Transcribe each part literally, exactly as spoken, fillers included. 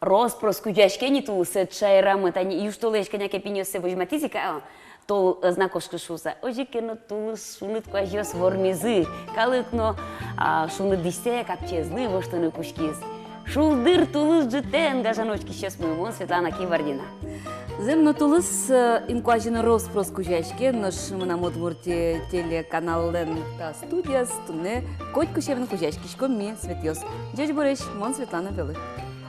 Рос-прос кузёяське ни тулысэз шаерамы. Тани южтолэзь кӧня ке пиньёссэ возьматӥз ик, а, тол ӧз на кошкы шуыса. Озьы ке но тулыс шуныт куазьёс вормизы. Калык но, а, шуныт дӥсьсэ капчиезлы воштыны кутскиз. Шулдыр тулыс ӝытэн, гажано учкисьёсмы! Мон Светлана Кибардина. Зэм но, тулыс, э, инкуазьын рос-прос кузёяське, нош «Мынам Удмуртие» телеканаллэн та студияз туннэ котькысен кузёяськиськом ми, Светъёс. Ӟечбуресь, мон Светлана Белых.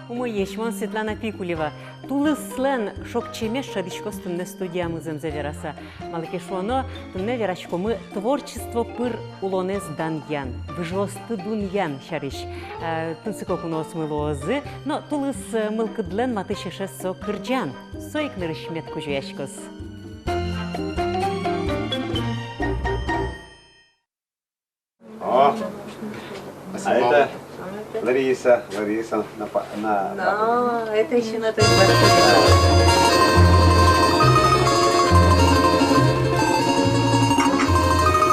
Умоесь, мон Светлана Пикулева. Тулыслэн шокчемез шӧдӥськоз туннэ студиямы, зэмзэ вераса. Малы ке шуоно, туннэ вераськомы творчество пыр улонэз данъян, выжыосты дунъян сярысь. Э, тунсыко куноосмы луозы, но тулыс, э, мылкыдлэн матысь эшез со кырӟан. Со ик нырысь мед кузёяськоз. О, а это Лариса, Лариса, на па-, на, на. Но, это ещё на той квартире.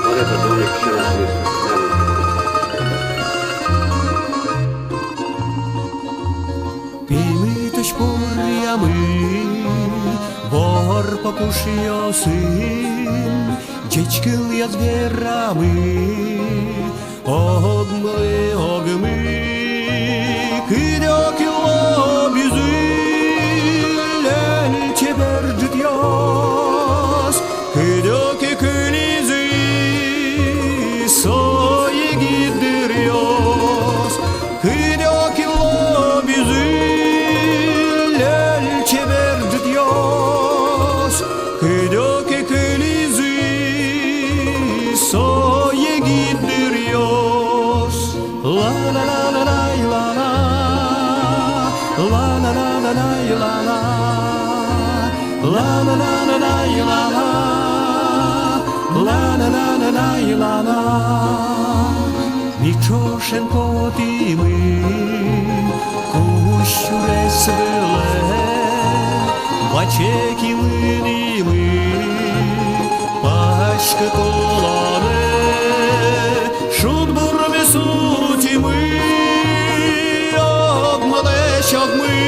Вот это домик ещё раз есть. Пеймытозь поръямы, вор покушъёсын, ӟеч кылъёс верамы, огмылы огмы, кыдёке лобӥзы ляльчебер ӝытъёс, кыдёке кылизы со егит дыръёс, кыдёке лобӥзы ляльчебер ӝытъёс, кыдёке кылизы со егит дыръёс. Ла-ла-ла-ла-лай-ла-ла, ла-ла-ла-ла-лай-ла-ла, ла-ла-ла-ла-лай-ла-ла, ла-ла-ла-ла-лай-ла-ла. Ми ӵошен потӥмы кузь сюрес вылэ, ваче ки мынӥмы паськыт улонэ, шудбурмес утимы огмылэсь огмы,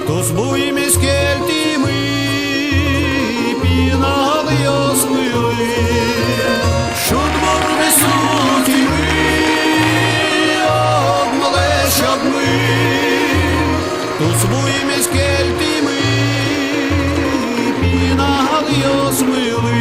тусбуймес кельтӥмы пиналъёсмылы. Шудбурмес утимы огмылэсь огмы, тусбуймес кельтӥмы пиналъёсмылы.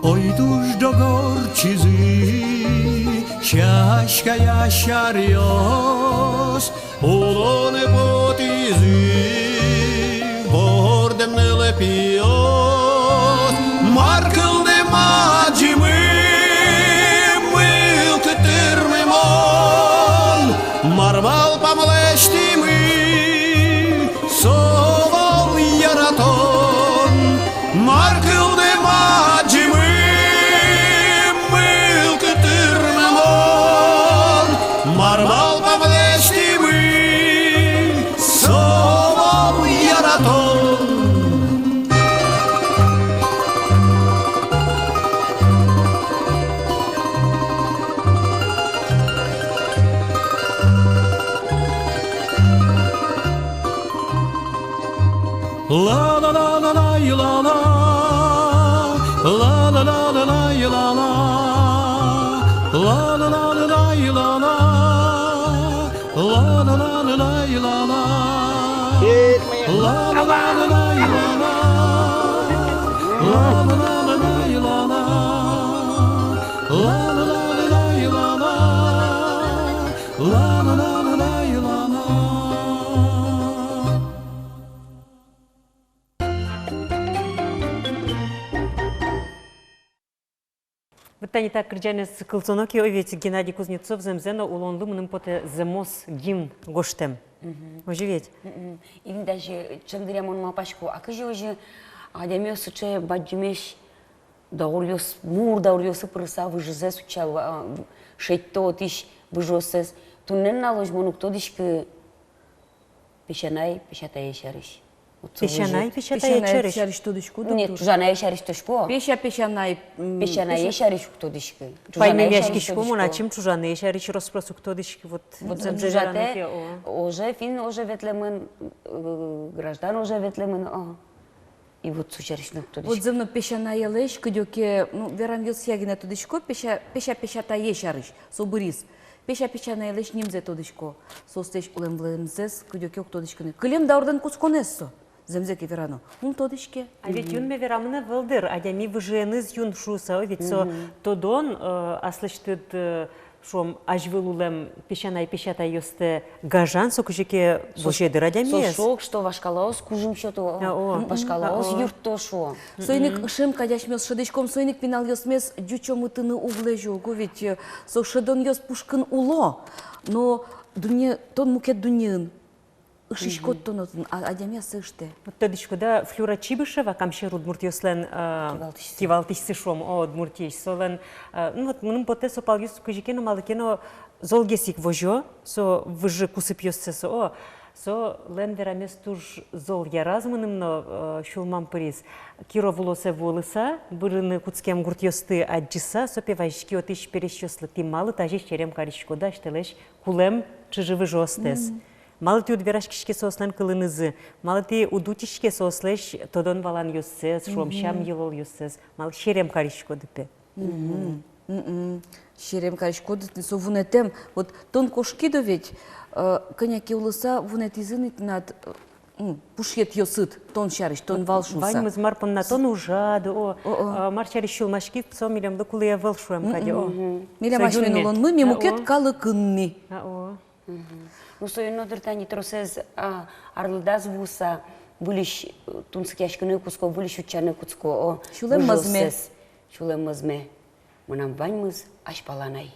Ой, туж ӝог ортчизы сяськаясь аръёс, улонэ потӥзы вордэм нылпиос. Мар кылдэ адӟимы, мылкыд тырмымон, мар малпам лэсьтӥмы, со вал яратон. Мар кылдэ адӟимы, мылкыд тырмымон, мар малпам лэсьтӥмы, со вал яратон. Ла-ла-ла-ла-лай-ла-ла, ла-ла-ла-ла-лай-ла-ла, ла-ла-ла-ла-лай-ла-ла, ла-ла-ла-ла-лай-ла-ла, ла-ла-ла-ла-лай-ла-ла, ла-ла-ла-ла-лай-ла-ла, ла-ла-ла-ла-лай-ла-ла, ла-ла-ла-ла-лай-ла-ла. Вот тани та кырӟанэз кылсоно ке, ой, ведь Геннадий Кузнецов зэмзэ но улонлы, мыным потэ, зэмос гимн гожтэм. Мгм. Озьы ведь? Мгм. Ини даже ӵем дыръя мон малпасько, а кызьы озьы адямиос сыӵе бадӟымесь дауръёс, мур дауръёсы пырыса выжызэс утчало, а, шедьто отысь выжыоссэс. Туннэ нуналозь мон уг тодӥськы, Песянай, песятае сярысь. Вот со выжы. Песянай, песятае сярысь. Песянай сярысь тодӥськод-а? Нет, туж. Чужанае сярысь тодӥсько. Песя, песянай, м, песянае сярысь уг тодӥськы. Чужанае сярысь тодӥсько. Паймемъяськисько мон, ачим чужанае сярысь рос-прос уг тодӥськы. Вот, вот зэмзэ верано ке, о. Оже, финн оже ветлэмын, э, граждан оже ветлэмын, о. И вот со сярысь но уг тодӥськы. Вот зэм но песянаелэсь кыдёке, ну, веранъёсъя гинэ тодӥсько, песя, песя, песятае сярысь, со быриз. Песя, песянаелэсь нимзэ тодӥсько, соослэсь улэм-вылэмзэс кыдёке уг тодӥськы ни. Кылем даурдэн кутсконэз со, зэмзэ ке верано, ум тодӥське. А ведь юнме верамын ӧвӧл дыр, адями выжыеныз юн шуыса, о, ведь со тодон, э, аслэсьтыд, э, шуом, азьвыл улэм песянай-песятайёстэ гажан, со кызьы ке возё дыр адямиез. Со шок, что вашкалаос кужым сёто, а, о, вашкалаос юртто, шуо. Соин ик ышем кадь асьмеос шӧдӥськом, соин ик пиналъёсмес ӟуч омытыны уг лэзё уго, ведь, э, со шӧдонъёс пушкын уло, но дунне, тон мукет дуннеын. Ышиськод тон отын, а адями ассэ ыштэ. Вот тодӥськод-а, Флюра Чибышева, Камсьӧр удмуртъёслэн, э, кивалтӥсьсы, кивалтӥсьсы, шуом, о, Удмуртиысь, солэн, э, ну вот, мыным потэ, со палъёс кызьы ке но, малы ке но золгес ик возё со выжы кусыпъёссэ, со, о, солэн верамез туж зол яраз мыным но, э, сюлмам пыриз. Киров улосэ вуылыса, бырыны кутскем гуртъёсты адӟыса, со, пе, вазиське отысь пересьёслы: тӥ малы тазьы серем кариськоды асьтэлэсь кулэм чыжы-выжыостэс? Малы тӥ уд вераськиське соослэн кылынызы? Малы тӥ уд утиське соослэсь тодон-валанъёссэс, шуом, сям-йылолъёссэс? Малы серем кариськоды, пе? Мгм. Мгм. Серем кариськоды, тӥ, со вунэтэм. Вот тон кошкид-а ведь, э, кӧня ке улыса вунэтӥзы ни тынад, э, м, пушъетъёсыд тон сярысь, тон вал шуыса. Ваньмыз, мар понна тон ужад, о, о, о, э, мар сярысь сюлмаськид, со милемлы кулэ ӧвӧл шуэм кадь, о. Мгм. Милям асьмелэн улонмы, ми мукет калыкын ни. А, о. Мгм. Ну, соин но дыр тани тросэз, а, арлыдаз вуыса, выльысь, э, тунсыкъяськыны кутско, выльысь утчаны кутско, о. Сюлэм мӧзме. Выжыоссэс. Сюлэм мӧзме. Мынам ваньмыз азьпалан ай.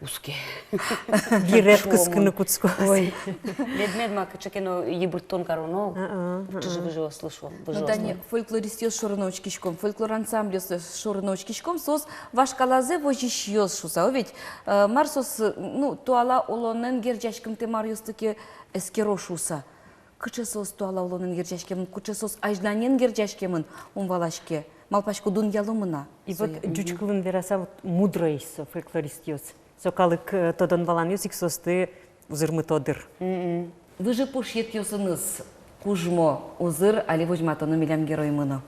Уске. Виред кыскыны кутско. Ой. Мед, мед ма кыӵе ке но йыбырттон кароно. А, а, а. Чыжы-выжыослы, шуом, выжыослы. Ну, тани фольклористъёс шоры но учкиськом, фольклор ансамбльёс шоры но учкиськом, соос вашкалазэ возисьёс шуыса, о ведь, э, мар соос, э, ну, туала улонэн герӟаськымтэ маръёсты ке эскеро шуыса. Кыӵе соос туала улонэн герӟаськемын, кыӵе соос азьланен герӟаськемын, ум валаське. Малпасько, дунъяломы на. И вот ӟуч кылын вераса, вот мудроесь со фольклористъёс. Со калык, э, тодон-валанъёс ик соосты узырмыто дыр. Мгм. Выжы пушъетъёсыныз кужмо узыр али возьматоно милям героймы но.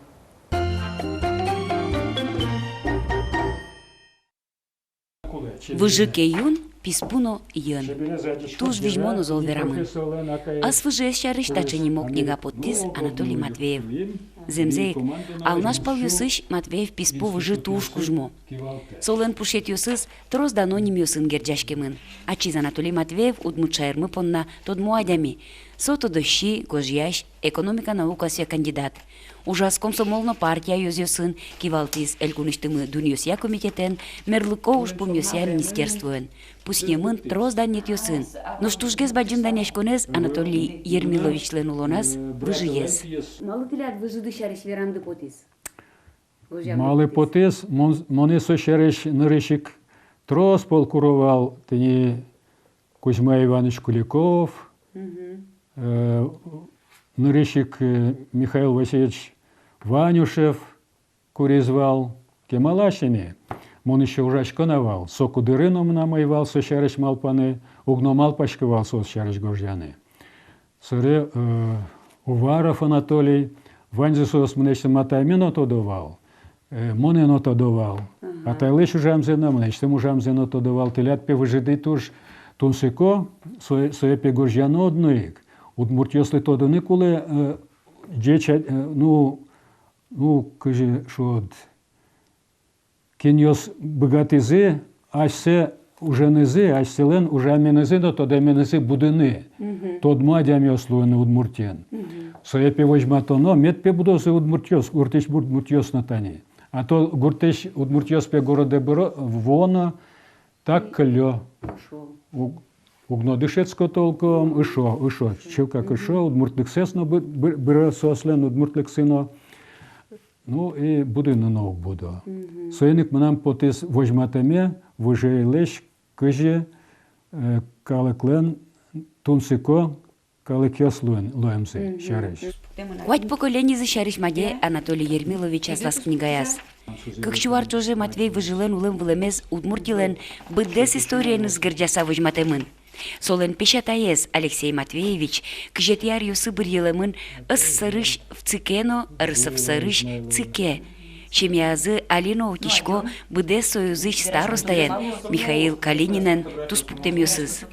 Выжы ке юн, писпу но йӧн. Туж визьмо но зол верамын. Ас выжыез сярысь таӵе нимо книга поттӥз Анатолий Матвеев. Зэмзэ ик, Алнаш палъёсысь Матвеев писпу выжы туж кужмо. Солэн пушъетъёсыз трос дано нимъёсын герӟаськемын. Ачиз Анатолий Матвеев удмурт шаермы понна тодмо адями. Со тодосчи, гожъясь, экономика наукаосъя кандидат. Ужаз комсомол но партия ёзъёсын, кивалтӥз элькунысьтымы дунъёсъя комитетэн, мерлыко ужпумъёсъя министерствоен. Пусъемын трос данъетъёсын. Нош тужгес бадӟым данъяськонэз Анатолий Ермиловичлэн улоназ — выжыез. Малы тӥляд выжыды сярысь веранды потӥз? Малы потӥз, мон, монэ со сярысь нырысь ик трос пол куро вал тӥни Кузьма Иваныч Куликов, э, нырысь ик, э, Михаил Васильевич Ванюшев куриз вал, кемалась ини. Мон эшшо ужасько на вал, соку дыры но мынам ӧй вал со сярысь малпаны, уг но малпаськы вал соос сярысь гожъяны. Собере, э, Уваров Анатолий, ваньзы соос мынэсьтым атайме но тодо вал, э, монэ но тодо вал. Ага. Атайлэсь ужамзэ но, мынэсьтым ужамзэ но тодо вал. Тӥляд, пе, выжыды туж тунсыко, сое, сое, пе, гожъяно одно ик. Удмуртъёслы тодыны кулэ, э, ӟеч, э, ну, ну, кызьы шуод, кинъёс быгатӥзы асьсэ уженызы, асьсэлэн ужаменызы но тодэменызы будыны. Мгм. Тодмо адямиос луыны Удмуртиен. Мгм. Сое, пе, возьматоно, мед, пе, будозы удмуртъёс, гуртысь удмуртъёс но тани. А то гуртысь удмуртъёс, пе, городэ быро-, вуо но, так кыллё. Ышо. Уг-, уг но дышетско толком, ышо, ышо, чылкак ышо, удмуртлыксэс но бы-, бы-, быро соослэн, удмуртлыксы но. Ну, и будыны но уг будо. Мгм. Соин ик мынам потӥз возьматэме выжыелэсь, кызьы, э, калыклэн тунсыко калыкъёс луэн, луэмзы сярысь. Куать поколенизы сярысь маде Анатолий Ермилович аслаз книгаяз. Кык сю ар ӵоже Матвей выжылэн улэм-вылэмез Удмуртилэн быдэс историеныз герӟаса возьматэмын. Солэн песятаез Алексей Матвеевич кызетӥ аръёсы быръелэмын СССР-ысь ВЦИКе но РСФСР-ысь ЦИКе. Семьязы али но утисько быдэс союзысь старостаен Михаил Калининэн туспуктэмъёсыз.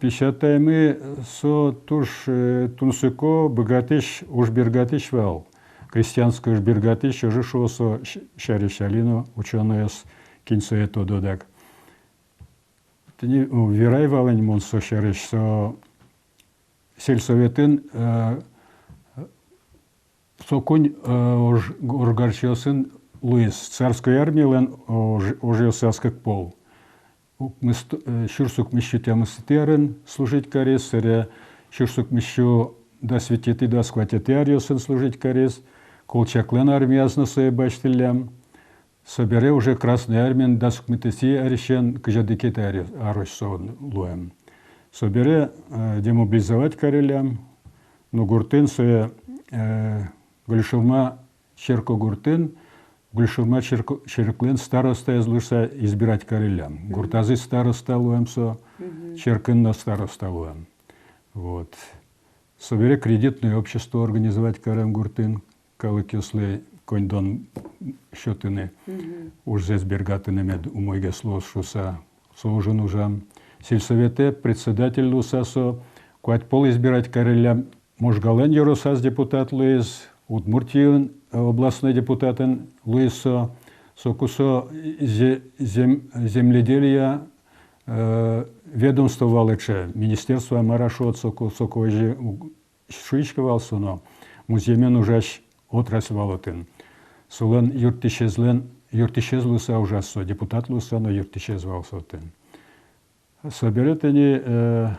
Песятаймы со туж, э, тунсыко, быгатӥсь, уж бергатӥсь вал. Крестьянской уж бергатӥсь, озьы шуо со с-, сярысь али но учёнойёс, кин сое тодо дак. Тӥни, о, верай вал ини мон со сярысь, со сельсоветын, э, со куинь, э, ож-, ожгарчиосын луиз. Царской армилэн ож-, ожъёсаз кык пол. Укмыс-, э, сюрс укмыссю тямысэтӥ арын служить кариз, собере сюрс укмыссю дас витетӥ, дас куатетӥ аръёсын служить кариз, Колчаклэн армияз но сое басьтӥллям. Собере уже Красной Армиын дас укмысэтӥ арысен кызь одӥгетӥ аре-, арозь со луэм. Собере, э, демобилизовать кариллям, но гуртын сое, э, Гульшурма черкогуртын, Гульшурма черко-, черклэн старостаез луыса избирать кариллям. Гуртазы староста луэм со, черкын но староста луэм. Вот. Собере кредитное общество организовать карем гуртын, калыкъёслы коньдон сётыны, ужзэс бергатыны, мед умойгес луоз шуыса, со ужын ужам. Сельсовете председатель луыса со куать пол избирать кариллям. Можгалэн ёросаз депутат луиз, Удмуртиын, э, областной депутатын луиз со. Соку со зе-, зем-, земледелия, э, ведомство вал эше, министерство, мар-а шуод, соку, соку озьы у-, шуиське вал со но, музъемен ужась отрасль вал отын. Солэн юрттӥсезлэн, юрттӥсез луыса ужаз со, депутат луыса но юрттӥсез вал со отын. Собере тӥни, э,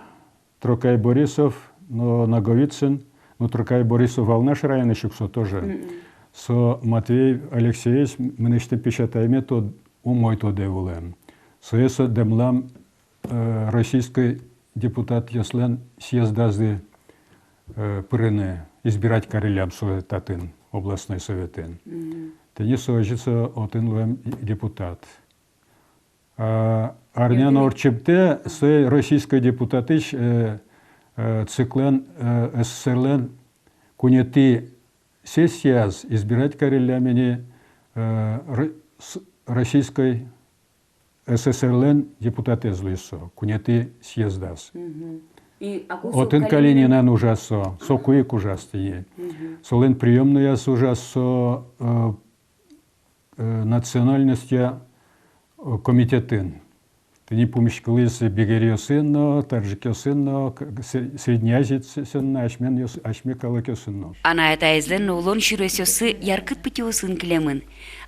Трокай Борисов но Наговицын, ну, Трокай Борисов Алнаш районысь ук со тоже. Со Матвей Алексеевич мынэсьтым песятайме тод-, умой тодэ вылэм. Сое со дэмлам, э, российской депутатъёслэн съездазы, э, пырыны, избирать кариллям сое татын, областной советын. Тӥни со озьы со отын луэм депутат. А, арня но ортчымтэ сое российской депутатысь, э, э, циклэн, э, СССР-лэн куинетӥ сессияз избирать кариллям ини, э, р-, с-, российской СССР-лэн депутатэз луиз со, куинетӥ съездаз. Отын Калининэн ужаз со, соку ик ужаз тӥни. Солэн приёмнояз ужаз со, э, э, национальностья, э, комитетын. Тӥни пумиськылӥз бигеръёсын но, таджикъёсын но, к-, к-, Сре-, Средней Азиысь но, асьмен ёс-, асьме калыкъёсын но. Анай-атаезлэн но улон сюресъёссы яркыт пытьыосын кылемын.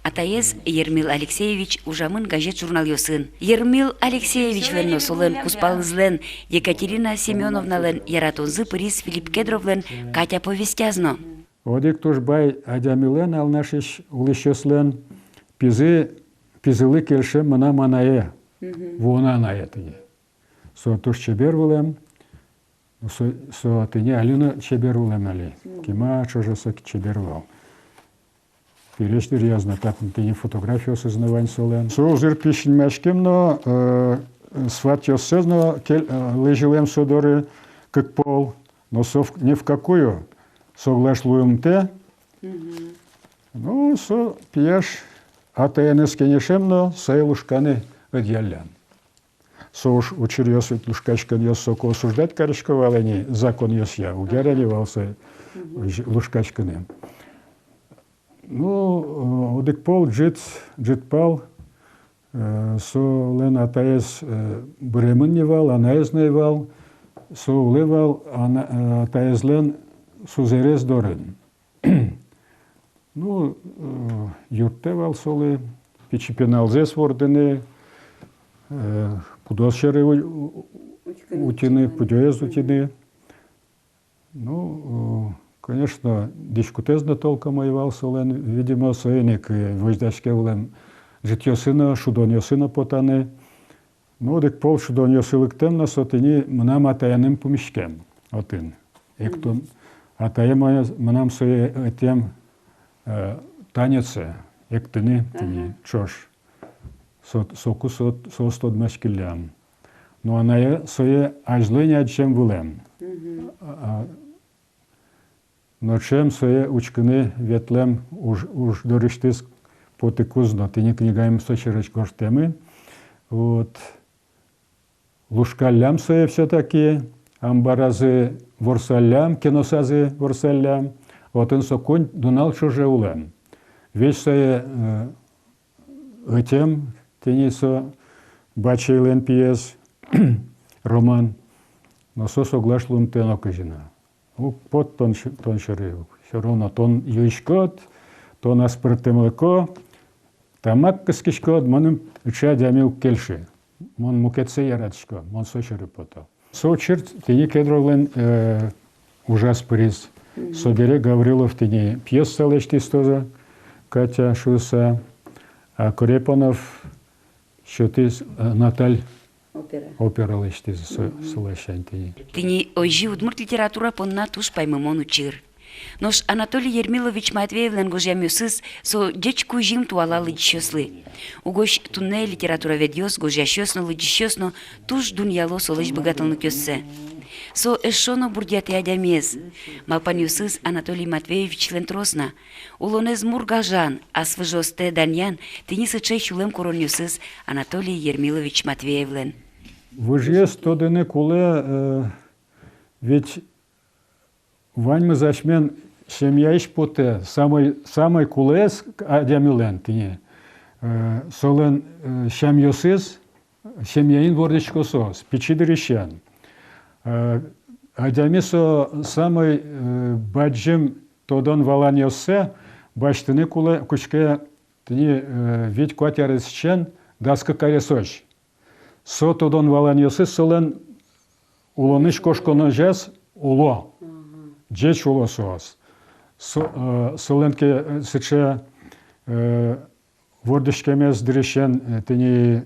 Атаез Ермил Алексеевич ужамын газет-журналъёсын. Ермил Алексеевичлэн но солэн кузпалызлэн, Екатерина Семёновналэн яратонзы пыриз Филипп Кедровлэн «Катя» повестяз но. Одӥг туж бай адямилэн, Алнашысь улӥсьёслэн, пизы, пизылы кельше мынам анае. Вуоно анае тӥни. Со туж чебер вылэм. Со, со тӥни али но чебер вылэм али. Кема ӵоже со чебер вал. Пересь дыръяз но татын тӥни фотографиосыз но вань солэн. Со узыр пи синмаськем но, э, сватъёссэ но кел-, э, лэзьылэм со доры кык пол. Но со в-, ни в какую, соглаш луымтэ. Ну, со пияш атаеныз кенешем но, сое лушканы ӧдъяллян. Со уж учыръёс ведь, лушкаськонъёс, соку осуждать карисько вал ини законъёсъя, уг яра ни вал сое лушкаськыны. Ну, э, одӥг пол ӝыт, ӝыт пал, э, солэн атаез, э, быремын ни вал, анаез но ӧй вал, со улэ вал ана-, э, атаезлэн сузэрез дорын. Ну, э, юрттэ вал солы пичи пиналзэс вордыны, э, пудос сьӧры у-, у-, утьыны, пудоез утьыны. Ну, э, конечно, дӥськутэз но толком ӧй вал солэн, видимо, соин ик, э, возьдаське вылэм ӝытъёсы но, шудонъёсы но потаны. Ну, одӥг пол шудонъёсы лыктэм но, со тӥни мынам атаеным пумиськем отын. Эктон. А тае мынам сое ӧтем, э, танецсэ эктыны тӥни ӵош. Со, соку со, соос тодмаськиллям. Но анае сое азьло ини адӟем вылэм. А, а, но ӵем сое учкыны ветлэм уж, уж дорысьтыз потыкуз но, тӥни книгаын со сярысь гожтэмын. Вот. Лушкаллям сое всё-таки, амбаразы ворсаллям, кеносазы ворсаллям, отын со куинь нунал ӵоже улэм. Весь сое, э, ӧтем, тӥни со бачейлэн пиез, Роман, но со соглаш луымтэ но кызьы но. Уг поты тон, тон сьӧры, всё равно тон юиськод, тон аспӧртэмлыко, тамак кыскиськод, мыным ӵе адями уг кельшы. Мон мукетсэ яратӥсько, мон со сьӧры пото. Со учыр тӥни Кедровлэн, э, ужаз пыриз. Собере Гаврилов тӥни пьеса лэсьтӥз тоже, Катя шуыса, а Корепанов сётӥз, э, Наталь опера. Опера лэсьтӥз со, со ласянь тӥни. Тӥни озьы удмурт литература понна туж паймымон учыр. Нош Анатолий Ермилович Матвеевлэн гожъямъёсыз со ӟеч кузьым туала лыдӟисьёслы. Угось туннэ литературоведъёс, гожъясьёс но, лыдӟисьёс но туж дунъяло солэсь быгатонлыкъёссэ. Со эшшо но бурдъятэ адямиез. Малпанъёсыз Анатолий Матвеевичлэн трос на. Улонэз мур гажан, ас выжыостэ данъян, тӥни сыӵе сюлэм куронъёсыз Анатолий Ермилович Матвеевлэн. Выжыез тодыны кулэ, э, ведь ваньмыз асьмелэн семьяысь потэ, самой, самой кулэез адямилэн тӥни, э, солэн, э, сямъёсыз, семьяын вордӥсько соос, пичи дырысен. Э, адями со самой, э, бадӟым тодон-валанъёссэ басьтыны кулэ, кутске тӥни, э, вить-куать аресысен дас кык аресозь. Со тодон-валанъёсыз солэн улонысь кошконозяз уло. Ӟеч уло соос. Со, э, солэн ке, э, сыӵе, э, вордӥськемез дырысен, э, тӥни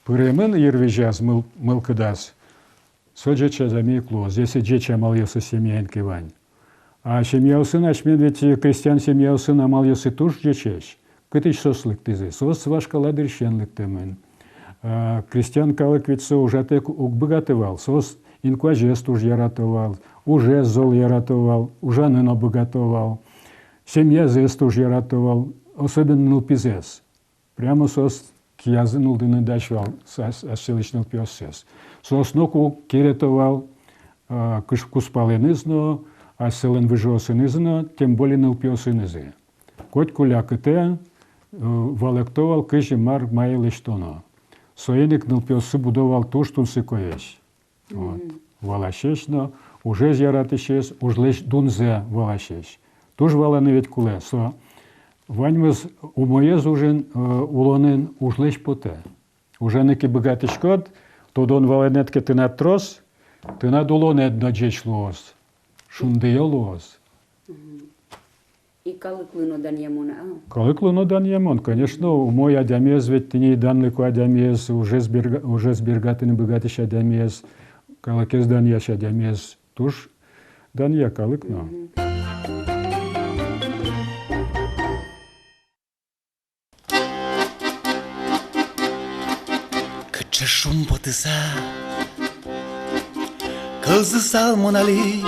пыремын йырвизяз, мыл-, мылкыдаз. Со ӟеч адями ик луоз, если ӟеч амалъёсыз семьяын ке вань. А семьяосын, асьмелэн ведь крестьян семьяосын амалъёссы туж ӟечесь. Кытысь соос лыктӥзы? Соос вашкала дырысен лыктэмын. А, крестьян калык ведь со ужатэк уг быгаты вал. Соос инкуазез туж ярато вал, ужез зол ярато вал, ужаны но быгато вал, семьязэс туж ярато вал, особенно нылпизэс. Прямо соос киязы нуллыны дась вал ас-, асьсэлэсь нылпиоссэс. Соос ноку уг керето вал, а, кыш-, кузпалэныз но, асьсэлэн выжыосынызы но, тем более нылпиосынызы. Котьку лякытэ, э, валэкто вал, кызьы мар мае лэсьтоно. Соин ик нылпиоссы будо вал туж тунсыкоесь. Вот. Валасесь но, ужез яратӥсесь, ужлэсь дунзэ валасесь. Туж валаны ведь кулэ, со ваньмыз умоез ужын, э, улонын ужлэсь потэ. Ужаны ке быгатӥськод, тодон-валанэд ке тынад трос, тынад улонэд но ӟеч луоз, шундыё луоз. И калыклы но данъямон-а? Калыклы но данъямон, конечно, умой адямиез ведь тӥни данлыко адямиез, ужез берга-, ужез бергатыны быгатӥсь адямиез, калыкез данъясь адямиез туж данъя калык но. Кыӵе шумпотыса кылзысал мон али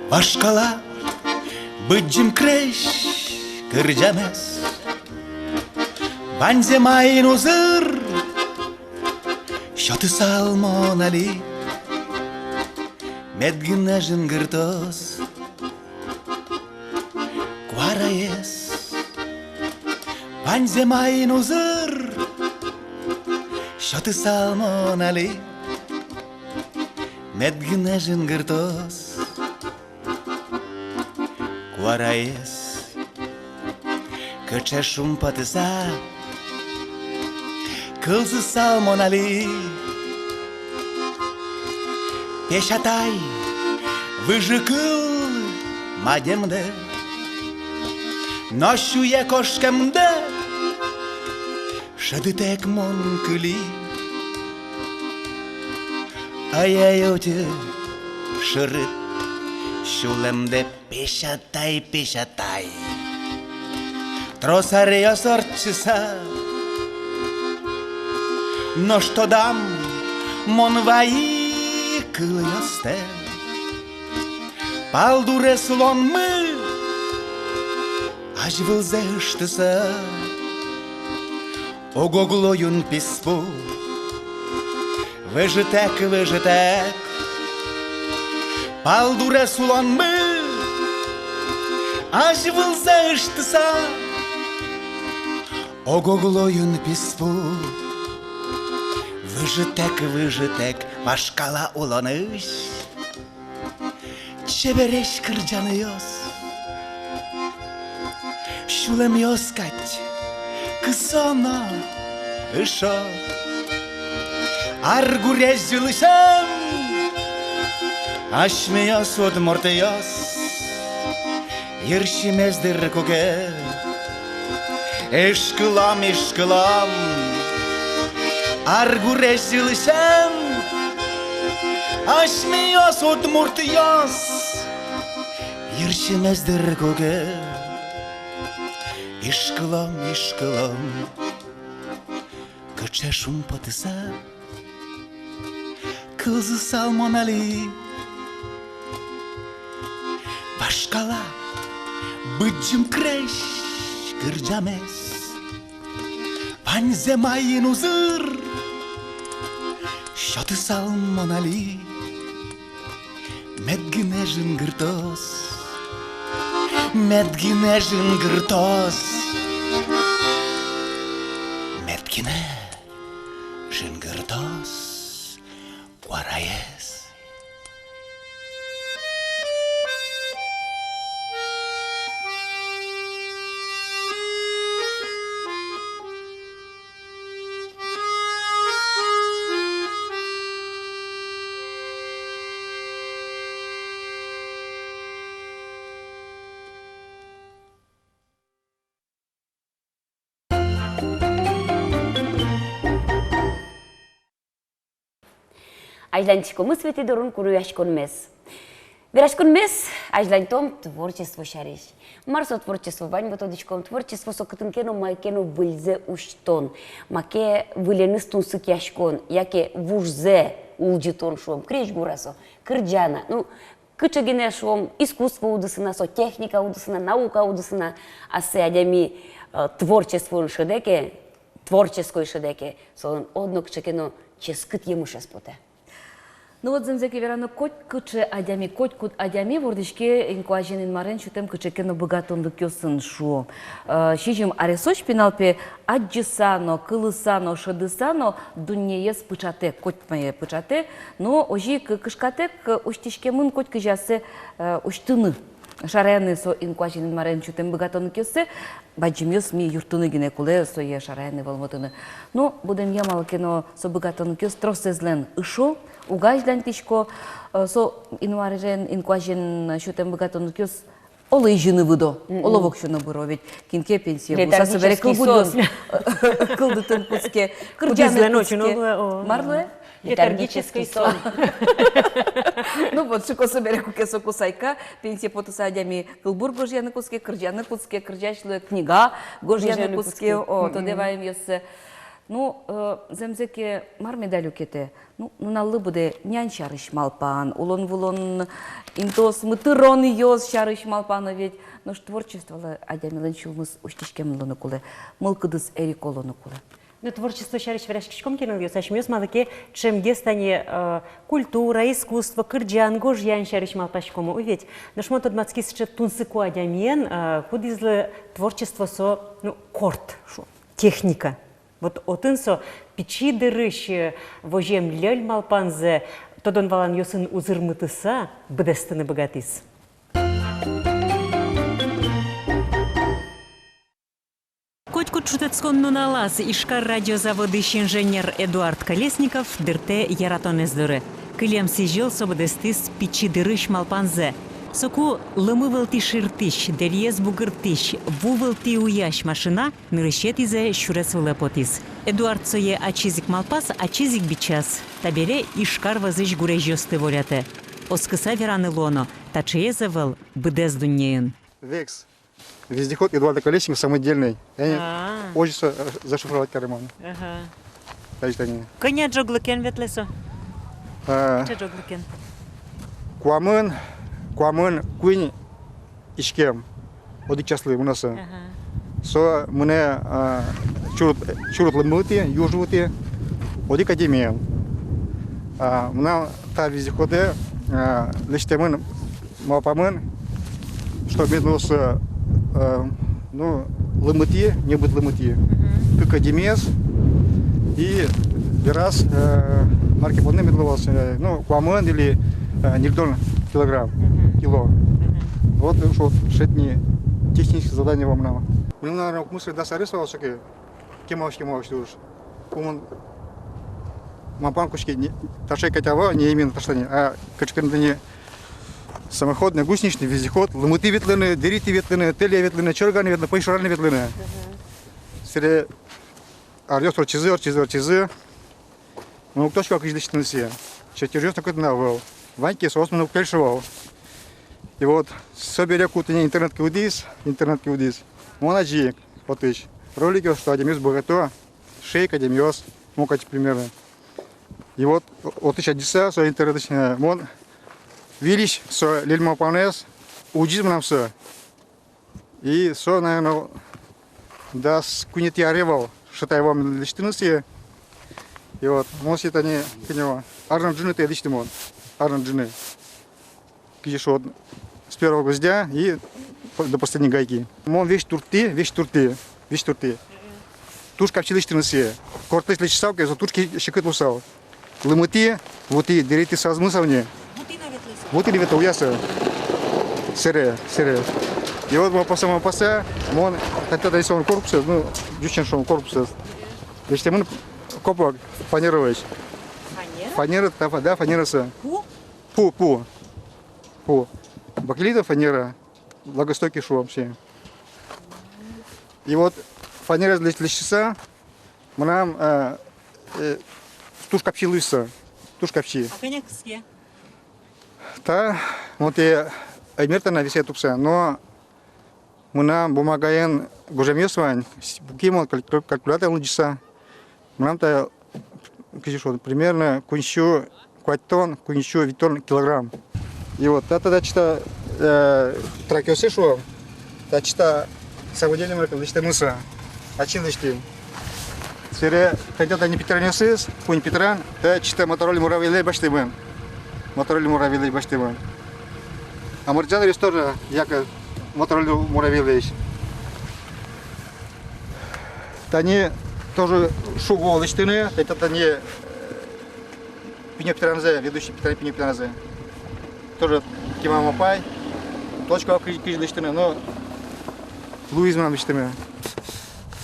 вашкала быдӟым крезь кырӟамез. Ваньзэ маин узыр сётысал мон али, мед гинэ жингыртоз куараез. Ваньзэ маин узыр сётысал мон али, мед гинэ жингыртоз куараез. Кыӵе шумпотыса кылзысал мон али, песятай выжыкыл мадемдэ, но сюе кошкемдэ шӧдытэк мон кыли. Ай-яй, утьы, шырыт, сюлэмдэ песятай, песятай. Трос аръёс ортчыса, нош тодам мон вайи кылъёстэ. Палдурез улонмы азьвылзэ ыштыса, ог-оглоын писпу. Выжытэк, выжытэк, палдурез улонмы азьвылзэ ыштыса, ог-оглоын писпу. Выжытэк, выжытэк, вашкала улонысь чебересь кырӟанъёс. Сюлэмъёс кадь кысо но ышо. Ар гурезь йылысен асьмеос, удмуртъёс, йырсимес дыр куке, ишкылом, ишкылом. Ар гурезь йылысен асьмеос, удмуртъёс, йырсимес дыр куке, ишкылом, ишкылом. Кыӵе шумпотыса кылзысал мон али. Вашкала быдӟым крезь кырӟамез ваньзэ маин узыр сётысал мон али. Мед гинэ жингыртоз, мед гинэ жингыртоз, мед гинэ жингыртоз куараез. Азьланьтӥськомы Светӥ дорын кунояськонмес. Вераськонмес азьланьтом творчество сярысь. Мар со творчество? Ваньмы тодӥськом, творчество со кытын ке но, мае ке но выльзэ усьтон, маке выльеныз тунсыкъяськон, яке вужзэ улӟытон, шуом, крезьгур-а со, кырӟан-а, ну, кыӵе гинэ, шуом, искусство удысын-а со, техника удысын-а, наука удысын-а, ассэ адями, э, творчествоын шӧдэ ке, творческой шӧдэ ке, солэн одно кыӵе ке но ческыт емышез потэ. Ну вот, зэмзэ ке верано, котькыӵе адями, котькуд адями вордӥське инкуазен Инмарен сютэм кыӵе ке но быгатонлыкъёсын, шуо. Э, сизьым аресозь пинал, пе, адӟыса но, кылыса но, шӧдыса но дуннеез пыӵатэ, котьмае пыӵатэ, но озьы ик кышкатэк усьтӥськемын котькызьы ассэ, э, усьтыны. Шараяны со инкуазен Инмарен сютэм быгатонлыкъёссэ, бадӟымъёс ми юрттыны гинэ кулэ сое шараяны, вӧлмытыны. Но будэмъя, малы ке но со быгатонлыкъёс тросэзлэн ышо, уг азьланьтӥсько, э, со Инмарен, инкуазен сютэм быгатонлыкъёс оло изьыны выдо, оло воксё но быро, ведь кин ке пенсие вуыса собере кылбуръёс кылдытыны кутске, кырӟаны кутске. Мар луэ? Летаргический сон. Ну вот, шуко собере, куке соку сайка, пенсие потыса адями кылбур гожъяны кутске, кырӟаны кутске, кырӟась луэ, книга гожъяны кутске, о, тодэ ваемъёссэ. Ну, э, зэмзэ ке, мар меда люкетэ? Ну, нуналлы быдэ нянь сярысь малпан, улон-вылон интыосмы тыронъёс сярысь малпан ведь. Нош творчестволы адямилэн сюлмыз усьтӥськем луыны кулэ, мылкыдыз эрико луыны кулэ. Ну, творчество сярысь вераськиськом ке, нылъёс, асьмеос малы ке ӵемгес тани, э, культура, искусство, кырӟан, гожъян сярысь малпаськомы, уй ведь. Нош мон тодматски сыӵе тунсыко адямиен, э, кудӥзлы творчество со, ну, корт, шуом, техника. Вот отын со пичи дырысь, э, возем льӧль малпанзэ тодон-валанъёсын узырмытыса быдэстыны быгатӥз. Котькуд шутэтскон нуналаз Ижкар радиозаводысь инженер Эдуард Колесников дыртэ яратонэз доры. Кылем сӥзьыл со быдэстӥз пичи дырысь малпанзэ. Соку лымы вылтӥ ширтӥсь, дэльыез бугыртӥсь, ву вылтӥ уясь машина нырысетӥзэ сюрес вылэ потӥз. Эдуард сое ачиз ик малпаз, ачиз ик бичаз. Табере Ижкар вӧзысь гурезьёсты волятэ. Оскыса вераны луоно, таӵеез ӧвӧл быдэс дуннеын. Векс. Вездеход Эдуарда Колесникова самодельный. Я не А. Озьы со, э, зашифровать каремон. Ага. Таӵе тани. Кӧня ӝоглыкен ветлэ со? А. Кыӵе ӝоглыкен? Куамын, куамын куинь иськем. Одӥг часлы мынэ со. Ага. Со мынэ, а, чурыт, чурыт лымы вылтӥ, юж вылтӥ, одӥг адямиен. А, мынам та вездеходэ, а, лэсьтэмын малпамын, чтоб мед луоз, э, ну, лымытӥ, небыт лымытӥ. Мгм. Кык адямиез. И бераз, э, мар ке понна мед луоз, э, ну, куамын или, э, ньыльдон килограмм, Мгм. кило. Мгм. Вот, э, вот, сыӵе тӥни техническое задание вал мынам. Мынам, наверно, укмыс-дас арес вал соку, кемалась, кемалась туж. Ку мон малпан кутски, не, таӵе кадь ӧвӧл, не именно таӵе тани, а кыӵе ке но тани самоходный, гусеничный вездеход, лымытӥ ветлыны, дэритӥ ветлыны, тэле ветлыны, чорыганы ветлыны, пӧйшураны ветлыны. Мгм. Сэре аръёс ортчизы, ортчизы, ортчизы. Мон уг тодӥськы вал, кызьы лэсьтыны сое. Чертёжъёс но кытын ӧвӧл. Вань ке, соос мыным уг кельшы вал. И вот, собере ку тӥни интернет кылдӥз, интернет кылдӥз, мон адӟи ик отысь роликъёс, что адямиос быгато, шейк адямиос, мон кадь примерно. И вот, о-, отысь адӟыса, со интернетысь, э, мон выльысь со лель малпанэз, улӟиз мынам со. И со, наверно, дас куинетӥ аре вал, шӧдӥ вал мон лэсьтыны сое. И вот, мон сое тани, кӧня вал, ар но ӝыны тае лэсьтӥ мон, ар но ӝыны. Кызьы шуо, с первого гвоздя и по-, до последней гайки. Мон весь турттӥ, весь турттӥ, весь турттӥ. Туж капчи лэсьтыны сое. Кортлэсь лэсьтысал ке, со туж ке-, секыт луысал. Лымытӥ, вутӥ, дэритӥ сразу мынысал ни. Вутӥ но ветлэ со? Вутӥ но ветлэ, уяса. Сэре, сэре. И вот малпаса, малпаса, мон, та-, та-, та-, со корпусэз, ну, ӟуч сямен шуом, корпусэз. Лэсьтэмын копак фанералэсь. Фанера? Фанера, та-, фа-, да, фанераса. Пу? Пу, пу. Пу. Бакелитовая фанера. Влагостойкий шуом сое. И вот фанераез лэсь-, лэсьтыса, мынам, э, э, туж капчи луиз со, туж капчи. А кӧня кыске? Та, вот и ӧй мерта на весе тупса, но мынам бумагаен гужемъёс вань, с-, пуки мон каль-, каль-, калькуляторен лыдӟыса. Мынам та, кызьы шуод, примерно куинь сю куатьтон, куинь сю витьтон килограмм. И вот та, та, та чита, э, тракъёсы шуо, та чита самодельный маркет лэсьтэмын со. Ачим лэсьтӥм. Сэре кӧня тани питранъёсыз, куинь питран, та чита мотороллер муравейлэсь басьтэмын. Мотороллер муравейлэсь басьтэмын. А мырӟан дыръёс тоже яке мотороллер муравейлэсь. Тани тоже шуо лэсьтыны, это тани, э, пиньё питранзэ, ведущий питран, пиньё питранзэ. Тоже кема малпай, точка кызьы, кызьы лэсьтыны, но луиз мынам лэсьтыны.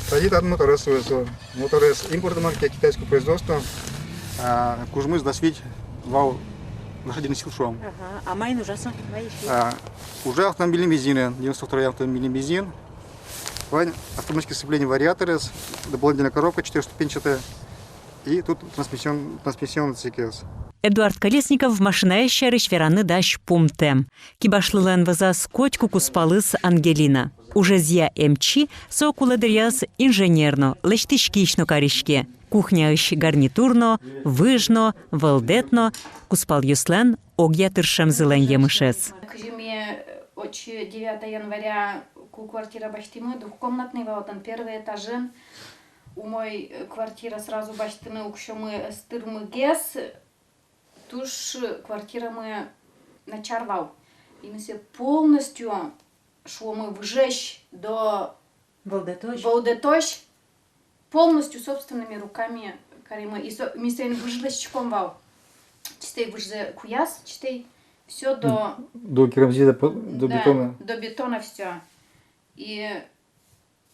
Тани татын моторез, со, со. Моторез импортной марки, китайского производства. А, кужмыз дас вить вал лошадиных сил шуом. Ага. А маин ужа со, мае ужа? А, ужа автомобильной бензинэн, девяносто второй автомобильной бензин. Вань автоматическое сцепление, вариаторез, дополнительная коробка четырёхступенчатая. И тут трансмиссион-, трансмиссионный отсекез. Эдуард Колесников машинаез сярысь вераны дась пумтэм. Кибашлылэн вӧзаз котьку кузпалыз Ангелина. Ужезъя эмчи, со кулэ дыръяз инженер но, лэсьтӥськись но кариське. Кухняысь гарнитур но, выж но, вӧлдэт но — кузпалъёслэн огъя тыршемзылэн емышез. Кызьы ми, э, отчы девятого января ку квартира басьтӥмы, двухкомнатный вал отын, первый этажын. Умой, э, квартира сразу басьтыны уксёмы ӧз тырмы гес, туж квартирамы начар вал. И ми сое полностью, шуомы, выжысь до вӧлдэтозь, вӧлдэтозь полностью собственными руками каримы. И со-, ми соин выж лэсьтӥськом вал. Чистэй выжзэ куяз, чистэй. Всё до, до керамзита, по-, до, да, бетона. До бетона всё. И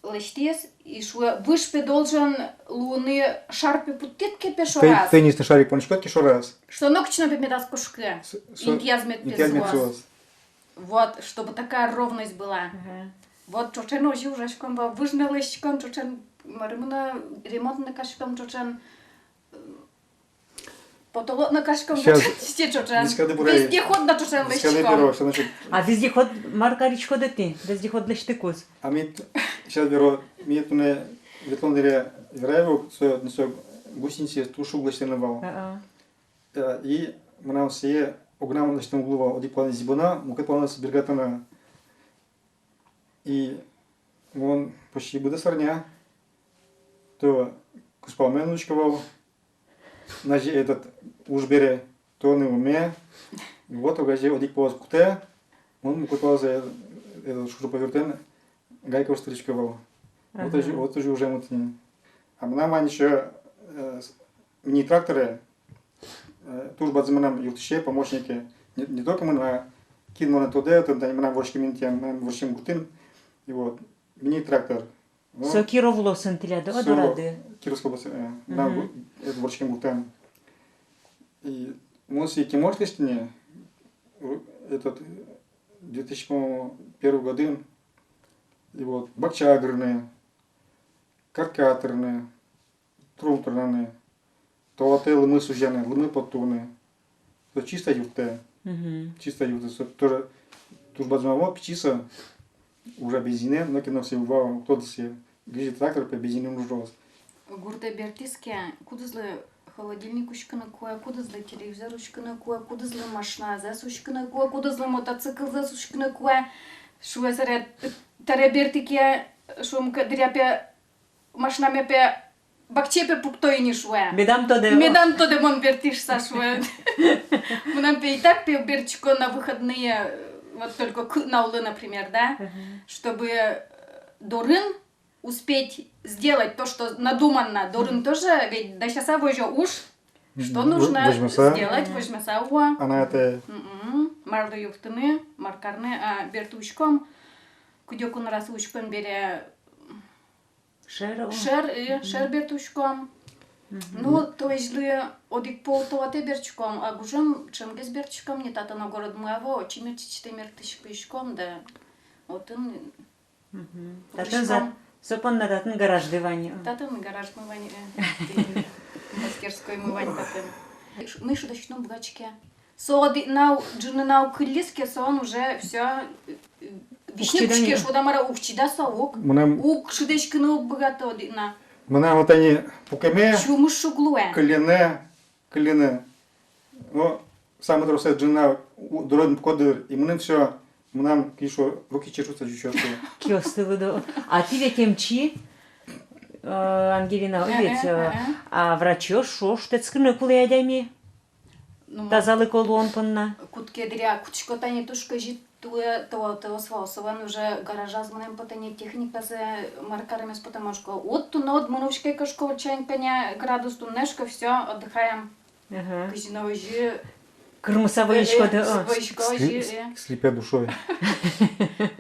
лэсьтӥз, и шуэ, выж пе должен луыны, шар пе пуктӥд ке пе шораз. Теннисный шарик понӥськод ке шораз, что нокыӵе но пе медаз кошкы. С-, со-, интыяз мед, интыяз мед сулоз. Вот, чтобы такая ровность была. Ага. Вот, ӵоӵен озьы ужаськом вал, выж но лэсьтӥськом ӵоӵен, марым но, ремонт но кариськом ӵоӵен. Отолод но кариськом. Сейчас. Ӵоӵан, чисте ӵоӵан. Вездеход но ӵоӵан лэсьтӥськом. А вездеход мар кариськоды тӥ? Вездеход лэсьтыкуз. А ми т-, сейчас беру, ми туннэ ветлон дыре верай вал, со, ну, со гусеница туж шуг лэсьтэмын вал. А-а. Э, и мынам сое огнам лэсьтэм уг луы вал, одӥг палэныз зӥбоно, мукет палэныз бергатоно. И мон почти быдэс арня то кузпалме нуисько вал, назе этот уж бере, то нылме. И вот огазе одӥг палэз кутэ, мон мукет палэзэ, э, этот шуруповертэн гайка усьтӥсько вал. Вот озьы, вот озьы ужамы тӥни. А мынам вань ещё, э, с-, мини-тракторе, э, туж бадӟым мынам юрттӥсе, помощнике. Не, не только мынам, а кин монэ тодэ, тани мынам вордскем интыын, мынам вордскем гуртын. И вот, мини-трактор. Ну, со Киров улосын тӥляд, о, со дорады. Кировской область, э, мынам, мгм, гу-, это вордскем гуртын. И мон сое кемалась лэсьтӥ ни, у-, этот, две тысячи первый годын. И вот, бакча агрыны, картка тырыны, трум тырыны, толалтэ лымы сузяны, лымы поттыны. То чисто юрттэ. Мгм. Чисто юрттэ. Со тоже туж бадӟым, вот пичи со, уже бензинэн, но кино все вал, кто-то все. Гыжи трактор пе бензинэн ужалоз. Гуртэ бертӥз ке, кудӥзлы холодильник уськыны кулэ, кудӥзлы телевизор уськыны кулэ, кудӥзлы машиназэс уськыны кулэ, кудӥзлы мотоциклзэс уськыны кулэ. Шуэ, сэре, таре бертӥ ке, шуом ке, дыръя пе машинаме пе бакчае пе пукто ини, шуэ. Медам тодэ. Медам тодэ, мон бертӥ шуса, шуэ. Мынам пе и так пе бертӥсько на выходные, вот только кыкнал, например, да, мгм, чтобы, э, дорын успеть сделать то, что надумано, дорын тоже ведь дасяса возё уж, что нужно сделать, возьмаса. Возьмаса, уа. Анай-атае. Мгм. Марлы юрттыны, мар карны, а бертӥськом, кыдёкын раз учком бере, шер, о. Шер, э, шер бертӥськом. Мгм. Ну, то есть лы одӥг пол толалтэ бертӥськом, а гужем ӵемгес бертӥськом ни, татын огородмы ӧвӧл, отчы мертчытэ мертчыса пыриськом, да. Отын. Мгм. Татын за-, со понна татын гаражды вань, э. Татын гаражмы вань, э. Мастерскоймы вань татын. Ш-, мый шудӥськыны уг быгатӥське. Со одӥг нал, ӝыны нал кыллиз ке, соин уже всё, э, висьыны кутске, шуод-а, мар-а, уг чида со, уг. Мынам уг шудӥськыны уг быгаты одӥг нал. Мынам вот ини пукеме. Сюлмыз шуг луэ. Кыллыны, кыллыны. Но самой тросэз ӝыны нал у-, дорын пуко дыр, и мыным всё, мынам, кызьы шуо, руки чешутся, ӟучъёс шуо. Киосты лыдо. А тӥ ведь эмчи, э, Ангелина, э, ведь, э, э, э, а врачъёс шуо, шутэтскыны кулэ адями. Ну, тазалыко луон понна. Кутске дыръя, кутско тани туж кызьы туэ, то, то, со, соин уже гаражаз мынэм потэ ни, техниказэ мар каремез потэ, мон шуисько, вот туннэ уд мыны, учке ке, шуисько, вот чайник кӧня градус, туннэ, шуисько, всё, отдыхаем. Ага. Кызьы но озьы. Кырмыса, э, возиськоды, э, о. Возисько озьы, э. Сли-, слепя душой.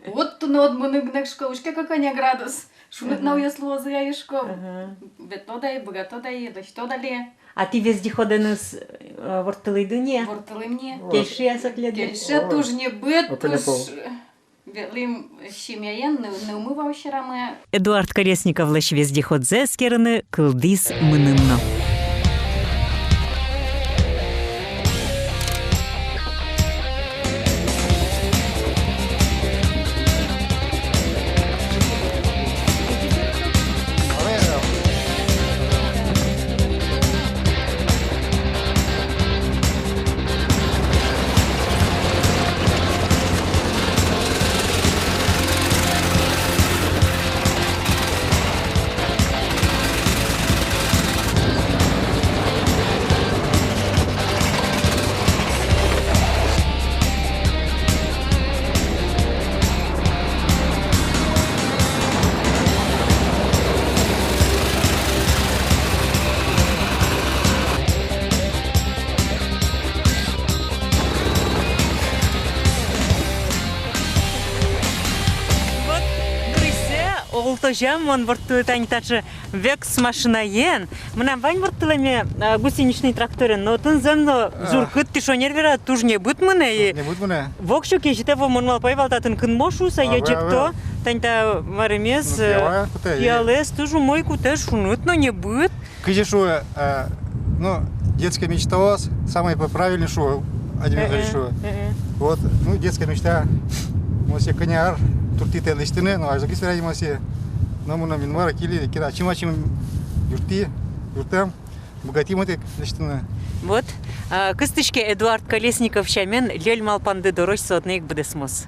Вот туннэ уд мыны гинэ, шуисько, учке ке, кӧня градус. Шуныт, ага, науяс луозы ай, шуисько. Ага. Ветлод ай, быгатод ай, лэсьтод али. А тӥ вездеходэныз, э, ворттылӥды ни-а? Ворттылӥм ни. Кельше-а со тӥледлы? Кельше, о, туж небыт, о, туж. Ветлӥм семьяен, ны-, нылмы вал сьӧрамы. Эдуард Колесниковлэсь вездеходзэ эскерыны кылдӥз мыным но. Вот нырысьсэ олтозям мон ворттылӥ тани таӵе векс машинаен. Мынам вань ворттылэме, а, гусеничный тракторен, но отын зэм но, а, зур кыт, тӥ шонер верад, туж небыт мынэ и. Небыт мынэ. Воксё кезьыт ӧвӧл, мон малпай вал, татын кынмо шуыса, а, ӧжыт-а, ӧвӧл. Тани та маремез, ну, э, пиала кутэ, пиалаез туж умой кутэ, шуныт но небыт. Кызьы шуо, э, ну, детской мечтаос, самой п-, правильной шуо, адямиос шуо. Вот, ну, детская мечта. Мон сое кӧня ар туртӥ тае лэсьтыны, но азьлогес верай мон сое. Но мыным Инмар кылӥ, кин ачим-ачим юрттӥ, юрттӥм, быгатӥ мон тае лэсьтыны. Вот, а, кыстӥське Эдуард Колесников сямен, льӧль малпанды дорозь со одно ик быдэсмоз.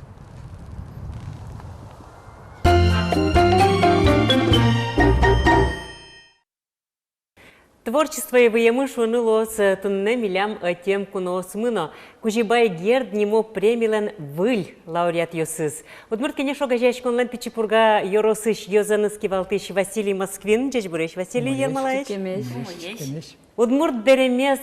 Творчествое выемын шуыны луоз, э, туннэ милям ӧтем куноосмы но. Кузебай Герд нимо премилэн выль лауреатъёсыз. Удмурт Кенеш огазеяськонлэн Пичи Пурга ёросысь ёзэныз кивалтӥсь Василий Москвин. Ӟечбуресь, Василий Ермолаевич. Ӟечбуресь. Удмурт дэремез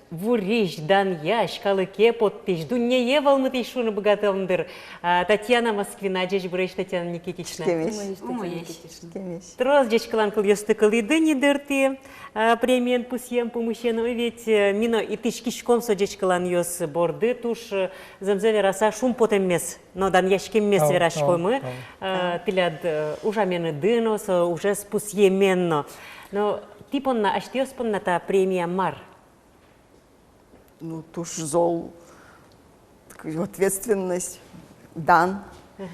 вурись, данъясь, калыке поттӥсь, дуннее вӧлмытӥсь шуыны быгатом, дыр. А, Татьяна Москвина. Ӟечбуресь, Татьяна Никитична. Ӟечбуресь, Татьяна Никитична. Трос ӟечкылан кылъёсты кылӥды ни, дыр, тӥ, а, премиен пусъем пумысен. Ой, ведь, э, ми но итӥськиськом со ӟечкыланъёс борды, туж, э, зэмзэ вераса, шумпотэммес но данъяськеммес вераськомы, э, тӥляд, э, ужаменыды но, со ужез пусъемен но. Но тӥ понна, асьтэос понна та премия мар? Ну, туж зол, такой ответственность, дан. Ага.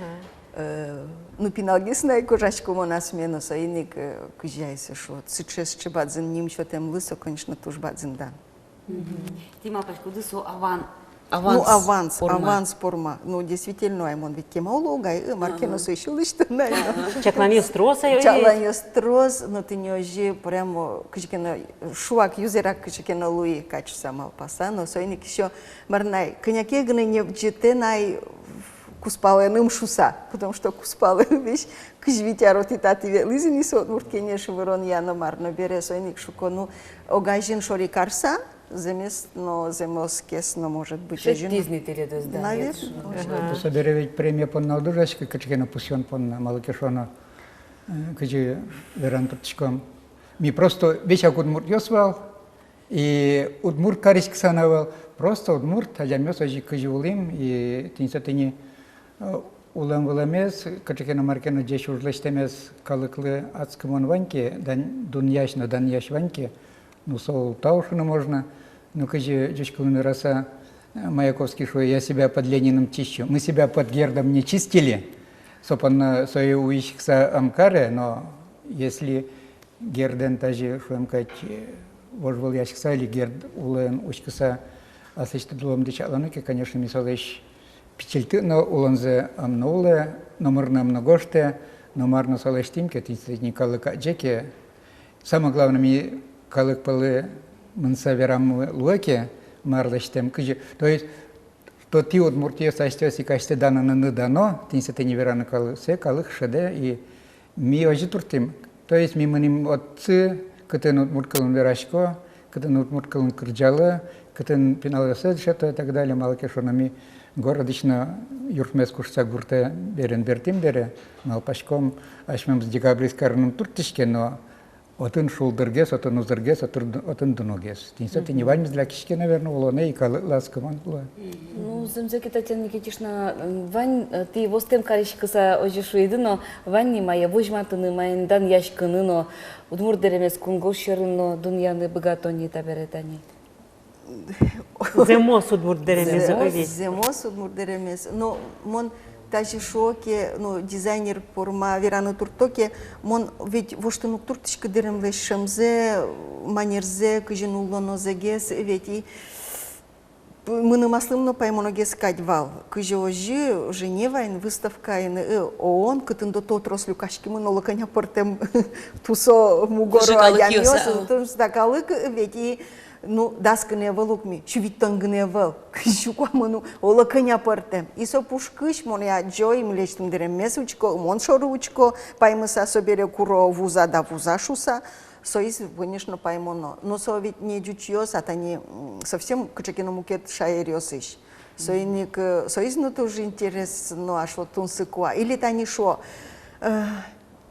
Э, ну, пиналгес на ик ужасько мон асме но, соин ик, э, кызьы ай со шуод, сыӵе, сыӵе бадӟым ним сётэмлы со, конечно, туж бадӟым дан. Мгм. Тӥ малпаськоды, со аван-, ну, аванс, аванс порма. Аванс порма. Ну, действительно, ай мон ведь кема уло ук ай, э, мар ке но со ещё лэсьтыны ай но. Ага. Чакланъёс трос ай, ой. Чакланъёс трос, но тӥни озьы прямо кызьы ке но шуак юзэрак кызьы ке но луи кадь шуса малпаса, но соин ик ещё мар на ай, кӧня ке гинэ небӟытэ на ай кузпалэным шуса, потому что кузпалэ весь кызь вить ар отӥ-татӥ ветлӥз ини со Удмурт Кенеш выронъя но мар но бере, соин ик шуко, ну, огазьын шоры карса, зэмес но, зэмос кес но, может быть, озьы но. Шедьтӥз ни тӥледыз, да, наверно, нет, может быть. Ага. Собере ведь премия понна уд ужаськы, кыӵе ке но пусъён понна, малы ке шуоно, э, кызьы вераны турттӥськом. Ми просто весяк удмуртъёс вал, и удмурт кариськыса но ӧвӧл, просто удмурт адямиос озьы кызьы улӥм, и тӥни со тӥни, э, улэм-вылэмез, кыӵе ке но мар ке но ӟеч уж лэсьтэмез калыклы адскымон вань ке, дан-, дунъясь но данъясь вань ке, ну, со ултау шуыны можно. Ну, кызьы ӟуч кылын вераса, э, Маяковский шуэ: «Я себя под Лениным чищу». Мы себя под Гердом не чистили. Со понна, сое уиськыса ӧм каре, но если Гердэн тазьы, шуэм кадь, э, вожвылъяськыса или Герд улын учкыса аслэсьтыд улэмды чакланы ке, конечно, ми солэсь пичильтыны улонзэ ӧм но улэ, номыр но ӧм но гожтэ, но мар но со лэсьтӥм ке, тӥни калык адӟе ке. Самое главное, ми калык пӧлы мыныса вераммы луэ ке, мар лэсьтэм, кызьы. То есть, что тӥ, удмуртъёс, асьтэос ик асьтэ даныны дано, тӥни сое тӥни вераны калык, сое калык шӧдэ, и ми озьы турттӥм. То есть ми мынӥм отчы, кытын удмурт кылын верасько, кытын удмурт кылын кырӟало, кытын пиналъёссэ дышето и так далее. Малы ке шуоно, ми городысь но юртмес куштыса гуртэ берен бертӥм бере, малпаськом, асьмемыз декабрьысь карыны ум турттӥське, но отын шулдыргес, отын узыргес, отыр-, отын дуногес. Тӥни со тӥни ваньмыз лякиське, наверно, улонэ и калыклы адскымон луэ. Ну, зэмзэ ке, Татьяна Никитична, м, вань, э, тӥ востэм кариськыса озьы шуиды но, вань ни мае возьматыны, маин данъяськыны но, удмурт дэремез кунгож сьӧрын но дунъяны быгато ни табере тани. Зэмос удмурт дэремез, зэмос, ой, ведь. Зэмос удмурт дэремез. Но мон тазьы шуо ке, ну, дизайнер порма вераны туртто ке, мон ведь воштыны уг турттӥськы дэремлэсь шӧмзэ, манерзэ, кызьы нуллонозэгес, ведь и мыным аслым но паймоногес кадь вал, кызьы озьы Женеваын выставкаын, э, ООН, кытын до то трос люкаськемын, оло кӧня пӧртэм тусо мугоро адямиос, а, тунсыко калык, э, ведь и, ну, дас гинэ ӧвӧл ук ми, сю витьтон гинэ ӧвӧл, кызьы куамын, ну, оло кӧня пӧртэм. И со пушкысь мон адӟо, и милесьтым дэреммес учко, мон шоры учко, паймыса собере куро вуза да вуза шуса. Соиз, конечно, паймоно. Но со ведь не ӟучъёс, а тани, м, совсем кыӵе ке но мукет шаеръёсысь. Соин ик, э, соиз но тоже интересно, а шуо, тунсыко-а. Или тани шуо, э,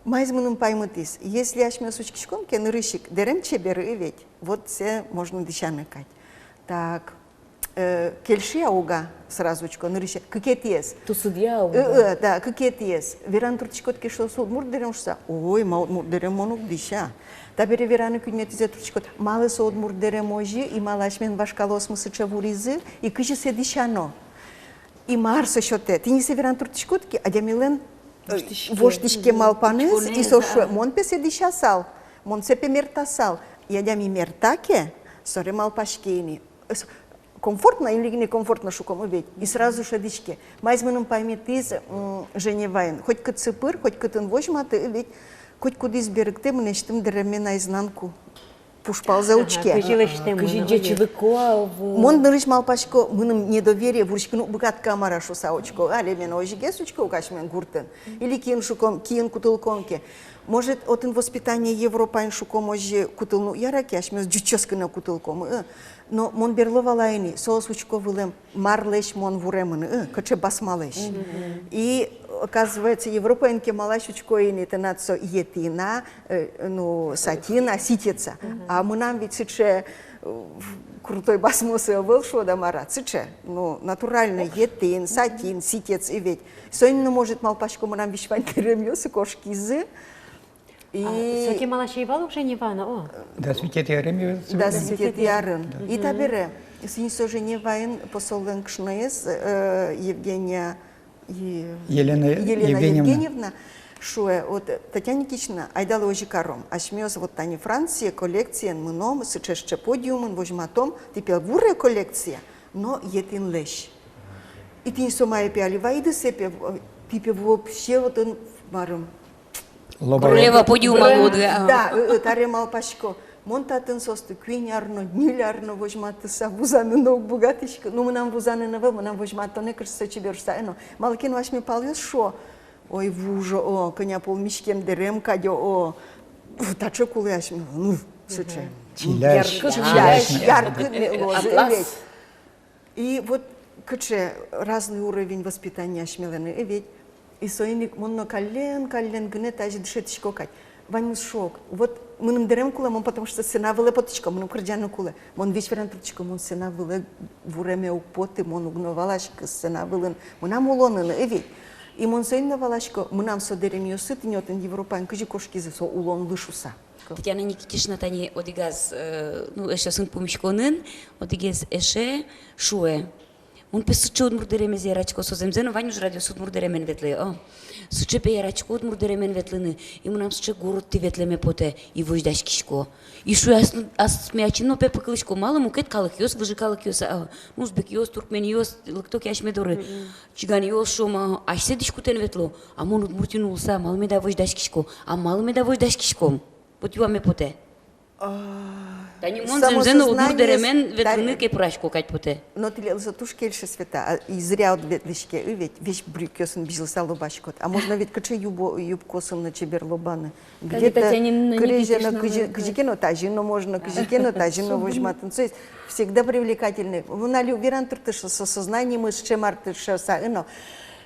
маиз мыным паймытӥз. Если асьмеос учкиськом ке, нырысь ик, дэрем чебер, и ведь. Вот сое можно дӥсяны кадь. Так. Э, кельше-а, уг-а, сразу учко, нырысь кыкетӥез. Тусыд-а, уг-а? Э, э, да, кыкетӥез. Вераны туртӥськод ке, что со удмурт дэрем шуса. Ой, ма удмурт дэрем, мон уг дӥся. Табере вераны куинетӥзэ туртӥськод. Малы со удмурт дэрем озьы, и малы асьмен вашкалаосмы сыӵе вуризы, и кызьы сое дӥсяно. И мар со сётэ. Тӥни сое вераны туртӥськод ке, адямилэн, э, воштӥське, воштӥське малпанэз, и со шуэ, мон пе сое дӥсясал, мон сое пе мертасал. И адями мерта ке, собере малпаське ини. С-, комфортно или некомфортно шуком, э, ведь. И сразу шӧдӥське. Маиз мыным паймытӥз, м, Женеваын. Хоть кытсы пыр, хоть кытын возьматы, э, ведь. Котькудӥз берыктэ мынэсьтым дэремме наизнанку. Пушпалзэ учке. Ага, кызьы лэсьтэмын, кызьы ӟечлыко-а вал. Мон нырысь малпасько, мыным недоверие, вуриськыны уг быгатка, мар-а шуса учко. Али мен озьыгес учко ук асьмен гуртын. Или киын шуком, киын кутылком ке. Может, отын воспитание Европаын шуком, озьы кутылыны уг яра ке, асьмеос ӟучъёс гинэ кутылком, э. Но мон берло валай ини, соос учко вылэм, марлэсь мон вуремын, э, кыӵе басмалэсь. Мгм. И, оказывается, Европаын кемалась учко ини, тынад со етӥн-а, э, ну, сатин-а, ситец-а. Мгм. А мынам ведь сыӵе, э, крутой басмаос ӧвӧл, шуод-а, мар-а, сыӵе, ну, натуральной етӥн, сатин, ситец, и ведь. Соин но, может, малпасько, мынам визь-вань дэремъёсы кошкизы. И... А со кемалась ӧй вал ук Женеваын, о? Дас витетӥ арын. Дас витетӥ арын. Да. И табере, соин со Женеваын посоллэн кышноез, э, Евгения, Е-, Елена, Елена Евгеньевна. Евгеньевна шуэ, вот, э, Татьяна Никитична, айдалэ озьы каром. Асьмеос вот тани Францие коллекциен мыном, сыӵе-сыӵе подиумын возьматом, тӥ пе вуре коллекция, но етӥнлэсь. И тӥни со мае пе али вайиды сое пе, э, тӥ пе вообще отын, марым, Лобоева. Королева подиума луоды, ага. Да, э, э, таре малпасько. Мон татын соосты куинь ар но, ньыль ар но возьматыса вузаны но уг быгатӥськы. Ну, мынам вузаны но ӧвӧл, мынам возьматонэ, кыӵе со чебер шуса, э, но. Малы ке но асьме палъёс шуо: ой, вуж-о, кӧня пол миськем дэрем кадь-о, о. Таӵе кулэ асьмелы, ну, сыӵе. Чилясь. Яркыт, чилясь, яркыт мед луоз, э, ведь. И вот кыӵе разный уровень воспитания асьмелэн, э, ведь. И соин ик мон но каллен, каллен гинэ тазьы дышетӥсько кадь. Ваньмыз шок. Вот мыным дэрем кулэ, мон потому что сцена вылэ потӥсько, мыным кырӟаны кулэ. Мон весь вераны туртӥсько, мон сцена вылэ вуреме уг поты, мон уг но валаськы сцена вылын. Мынам улонын, э, ведь. И мон соин но валасько, мынам со дэремъёсы тӥни отын Европаын кызьы кошкизы со улонлы шуса. Татьяна Никитична тани одӥгаз, э, ну, эшъёсын пумиськонын, одӥгез эше шуэ: мон пе сыӵе удмурт дэремезэ яратӥсько, со зэмзэ но вань ужрадъёс удмурт дэремен ветлэ, о. Сыӵе пе яратӥсько удмурт дэремен ветлыны, и мынам сыӵе городтӥ ветлэме потэ, и возьдаськисько. И шуэ, ас-, асме ачим но пе пыкылӥсько, малы мукет калыкъёс, выжы калыкъёс, а, ну, узбекъёс, туркменъёс лыкто ке асьме доры. Мгм. Чиганъёс, шуом, а, асьсэ дӥськутэн ветло, а мон Удмуртиын улыса, малы меда возьдаськисько, а малы меда возьдаськиськом? Вот юаме потэ. А, тани мон зэмзэ но удмурт дэремен ветлыны кепырасько кадь потэ. Но тӥледлы со туж кельше, Света, а, и зря уд ветлӥське, и ведь весь брюкъёсын бызьылыса лобаськод. А можно ведь кыӵе юбо-, юбкаосын но чебер лобаны. Где-то кырӟа но, кызьы-, кызьы ке но тазьы но можно, кызьы ке но тазьы но возьматыны. То есть всегда привлекательный. Мон али вераны туртӥсько, со-, сознаниемы сыӵе мар тыршо, со, э, но,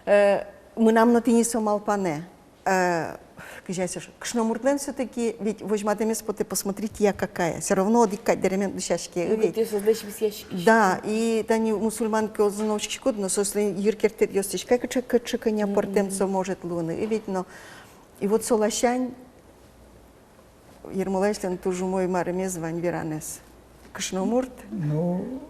э, мынам но тӥни со малпанэ. Э, кызьы ай со шуэ, кышномуртлэн всё-таки ведь возьматэмез потэ: посмотрите, я какая. Всё равно одӥг кадь дэремен дӥсяське, э, ведь. Да, и тани мусульманкаослы но учкиськод но, соослэн йыркертэтъёссы кыӵе, кыӵе кӧня пӧртэм со может луыны, э, ведь, но. И вот со ласянь Ермолаевлэн туж умой марымез вань, веранэз. Кышномурт. Ну,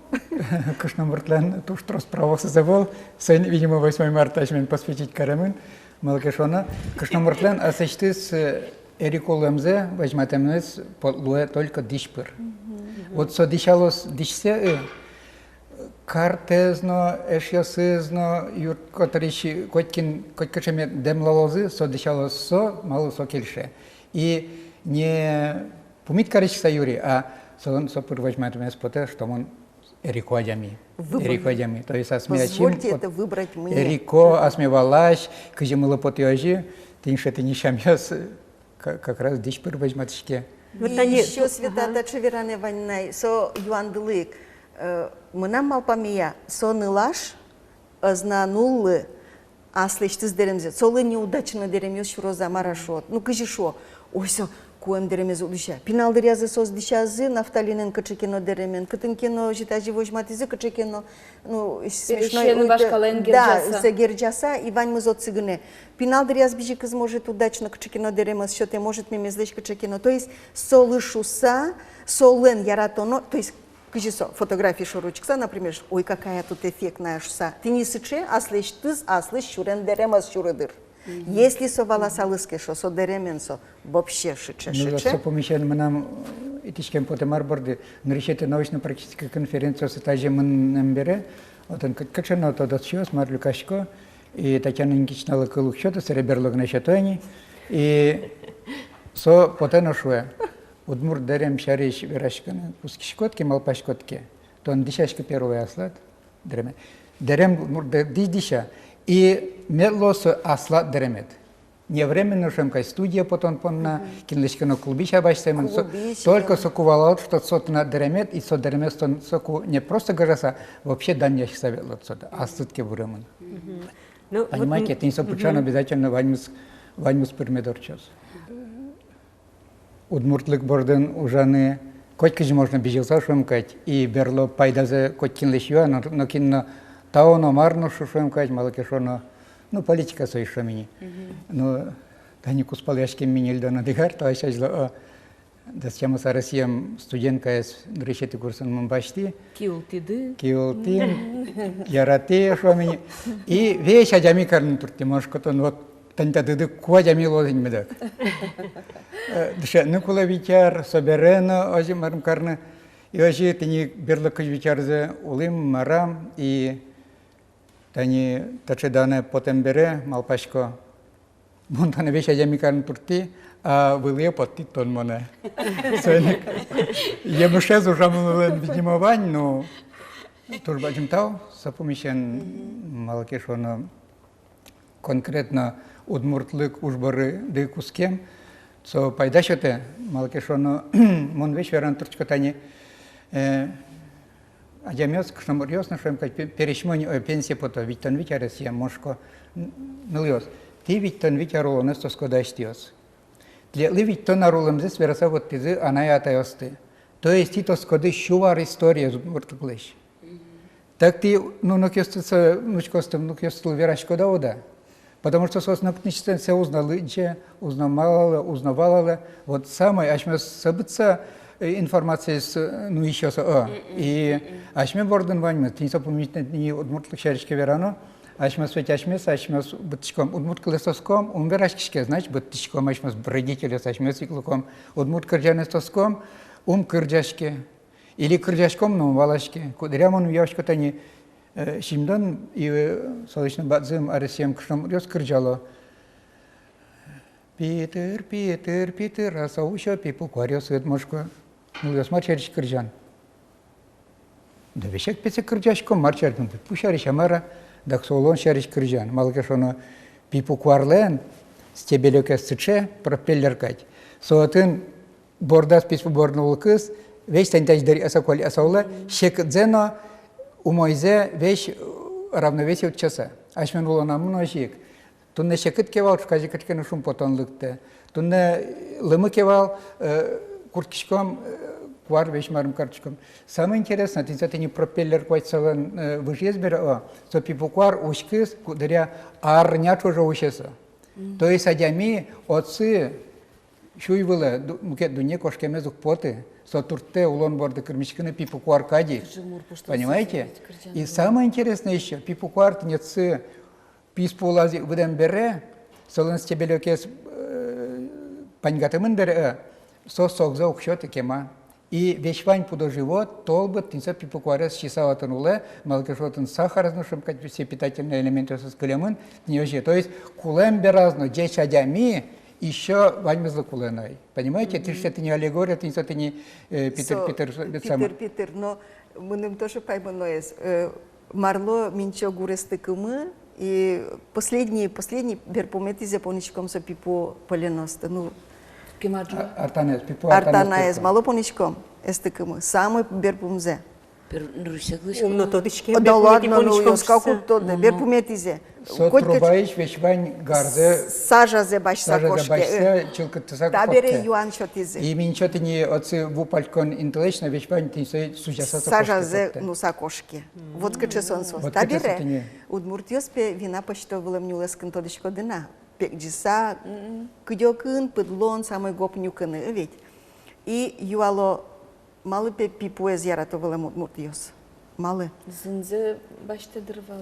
кышномуртлэн туж трос правосыз ӧвӧл, соин, видимо, восьмой март асьмелэн посвятить каремын, малы ке шуоно, кышномуртлэн аслэсьтыз, э, эрико луэмзэ возьматэмез по-, луэ только дӥсь пыр. Мгм. Вот со дӥсялоз дӥсьсэ, э, картэз но, эшъёсыз но, юрт котырысь котькин, котькыӵе мед дэмлалозы, со дӥсялоз со, малы со кельше. И не пумит кариськыса юри, а солэн со пыр возьматэмез потэ, что мон эрико адями. Выбор. Эрико адями. То есть асме ачим... Позвольте это выбрать мне. Эрико, асме валась, кызьы мылы потэ, озьы, тӥни сыӵе, тӥни сямъёс, э, ка-, как раз дӥсь пыр возьматӥське. И ещё, Света, таӵе веранэ вань на, со юандылы ик, э, мынам малпамея, со нылаш ӧз на нуллы аслэсьтыз дэремзэ. Солы неудачно дэремъёс сюроз-а, мар-а шуод. Ну, кызьы шуо, ой, со Куэм дэремез уд дӥся. Пинал дыръязы соос дӥсязы нафталинэн кыӵе ке но дэремен, кытын ке но озьы тазьы возьматӥзы кыӵе ке но, ну, смешной, пересьен, уйдэ, вашкалаен, да, герӟаса. Сэ герӟаса, и ваньмыз отсы гинэ. Пинал дыръяз бызьыкыз, может, удачно кыӵе ке но дэремез сётэ, может, мемезлэсь кыӵе ке но. То есть солы шуыса, солэн яратоно, то есть кызьы со фотография шоры учкыса, например, ой, какая тут эффектная шуыса. Тӥни сыӵе аслэсьтыз, аслыз сюрем дэремез сюры дыр. Если со валасалыз ке, шуо, со дэремен со вообще сыӵе, ну, вот сыӵе. Со пумысен мынам, э, итӥськем потэ мар борды, нырысетӥ научно-практической конференциосы тазьы мынэм бере, отын кыӵе но тодосчиос мар люкасько, и Татьяна Никитичналы кыл уг сёты, собере берло гинэ сёто ини, и со потэ но шуэ: удмурт дэрем сярысь вераськыны кутскиськод ке, малпаськод ке, тон дӥсяськы первой аслад дэреме. Дэрем мурт дэ-, дӥсь дӥся. И мед луоз со аслад дэремед. Не временно, шуом кадь, студие потон понна, кинлэсь ке но клубысь басьтэмын. Со-, клубысь, только да. Соку валалод, что со тынад дэремед, и со дэремез тон соку не просто гажаса, вообще данъяськыса ветлод со, аслыд ке вуремын. Ну, понимаете, вот, тӥни со пыӵан обязательно ваньмыз, ваньмыз пырмед ортчоз. Удмуртлык бордын ужаны котькызьы можно бызьылыса, шуом кадь, и берло пайдазэ котькинлэсь юа, но, нокин но тау но мар но шу-, шуом кадь, малы ке шуоно, ну, политика со ишо мини. Но тани кузпалъяськем мини ньыльдон одӥг ар, талэсь азьло, о, дас тямыс аресъем студенткаез нырысетӥ курсын мон басьтӥ. Киултӥды. Киултӥ, яратӥ, шуо мини. И весь адями карыны турттӥ, мон шуисько, тон вот тани та дыды ку адями луоз ини медак. Э, дышетыны кулэ вить ар, собере но озьы марым карыны. И озьы тӥни берло кызь вить арзэ улӥм, марам, и тани таӵе данэ потэм бере малпасько: мон тани весь адями карыны турттӥ, а вылӥе поттӥд тон монэ. Соин ик емышез ужамлэн, видимо, вань, ну, туж бадӟым тау со пумысен, малы ке шуоно, конкретно удмуртлык уж борды кутскем, со пайда сётэ, малы ке шуоно, мон весь вераны турттӥсько тани, э, адямиос, кышномуртъёс но, шуом кадь, пе-, пересьмон, ой, пенсие пото, витьтон вить аресъем, мон шуисько, н-, нылъёс, тӥ витьтон вить ар улонэз тоскоды асьтэос. Тӥледлы витьтон ар улэмзэс вераса вуттӥзы анай-атайёсты. То есть тӥ тоскоды сю ар историез удмуртлыклэсь. Так тӥ, ну, внукъёсты со, внучкаосты, внукъёслы вераськоды-а, уд-а? Потому что соос нокытчы сое уз на лыдӟе, уз на малалэ, уз на валалэ. Вот самой асьмеос со быдӟа, э, информациез, э, ну, ещё со, э, и асьме бордын ваньмыз, тӥни со пумитнэ, тӥни удмуртлык сярысь ке верано, асьмеос ведь, асьмеос, асьмеос быдтӥськом, удмурт кылэз оском, ум вераськиське, значит, быдтӥськом асьмеос, вредительёс, асьмеос ик луком, удмурт кырӟанэз оском, ум кырӟаське. Или кырӟаськом но, ум валаське. Куддыръя мон уясько тани, э, сизьымдон, и, э, солэсь но бадӟым аресъем кышномуртъёс кырӟало. Питыр, питыр, питыр, а со усё пипу куаръёсыд, мон шуисько. Нылъёс, мар сярысь кырӟан? Да весяк песяк кырӟаськом, мар сярысь, ну, пипу сярысь-а, мар-а, дак со улон сярысь кырӟан. Малы ке шуоно, пипу куарлэн стебелёкез сыӵе, пропеллер кадь. Со отын бордаз, писпу бордын улыкуз, весь тани тазьы дыръяса, куаляса улэ, секытзэ но, умойзэ весь, э, равновесие утчаса. Асьмелэн улонамы но озьы ик. Туннэ секыт ке вал, ӵуказе кыӵе ке но шумпотон лыктэ. Туннэ лымы ке вал, э, куртчиськом, э, куар весь марым кариськом. Самое интересное, тӥни со тӥни пропеллер куазь солэн, э, выжыез бере, о, со пипу куар учкиз, куддыръя арня ӵоже усе со. То есть адями отчы сюй вылэ, ду-, мукет дунне кошкемез уг поты. Со турттэ улон борды кырмиськыны пипу куар кадь ик. Понимаете? И самое интересное ещё, пипу куар тӥни отчы писпу улаз ик выдэм бере, солэн стебелёкез, э, паньгатэмын бере, э, со сокзэ уг сёты, кема. И весь вань пудо-живот, толбыт тӥни со пипу куарез сиса отын улэ, малы ке шуоно отын сахарез но, шуом кадь, все питательные элементъёсыз кылемын, тӥни озьы. То есть кулэм бераз но ӟеч адями ещё ваньмызлы кулэ на ай. Понимаете? Тӥни со тӥни аллегория, тӥни со тӥни, э, Питыр, со Питыр, со, Питыр, самый. Питыр, но мыным тоже паймыноез, э, марло Минчо гур эстыкымы, и последний, последний берпуметӥзэ пониськом со пипу поленосты. Ну, кема ӝуа? А-, артанаез, пипу артанаез, артанаез пипу. Мало пониськом эстыкымы, самый берпумзэ. Пыр нырысьсэ кылӥсько. Ум но тодӥське, да ладно, ну, ёска кутоды, берпуметӥзэ. Со трубаысь весь вань гарзэ, сажазэ басьтыса кошке. Табере юан сётӥзы. И мон сётӥ ни, отчы ву палькон интылэсь но весь вань тӥни сое сузяса кошке. Сажазэ нуса кошке. Вот кыӵе со. Вот кыӵе со. Табере удмуртъёс пе вина пӧзьто вылэм нюлэскын, тодӥськоды на. Пегӟыса, кыдёкын, пыдлон, самой гоп нюкыны, э, ведь. И юало, малы пе пипуэз ярато вылэм удмуртъёс. Малы? Зынзэ басьтэ дыр вал.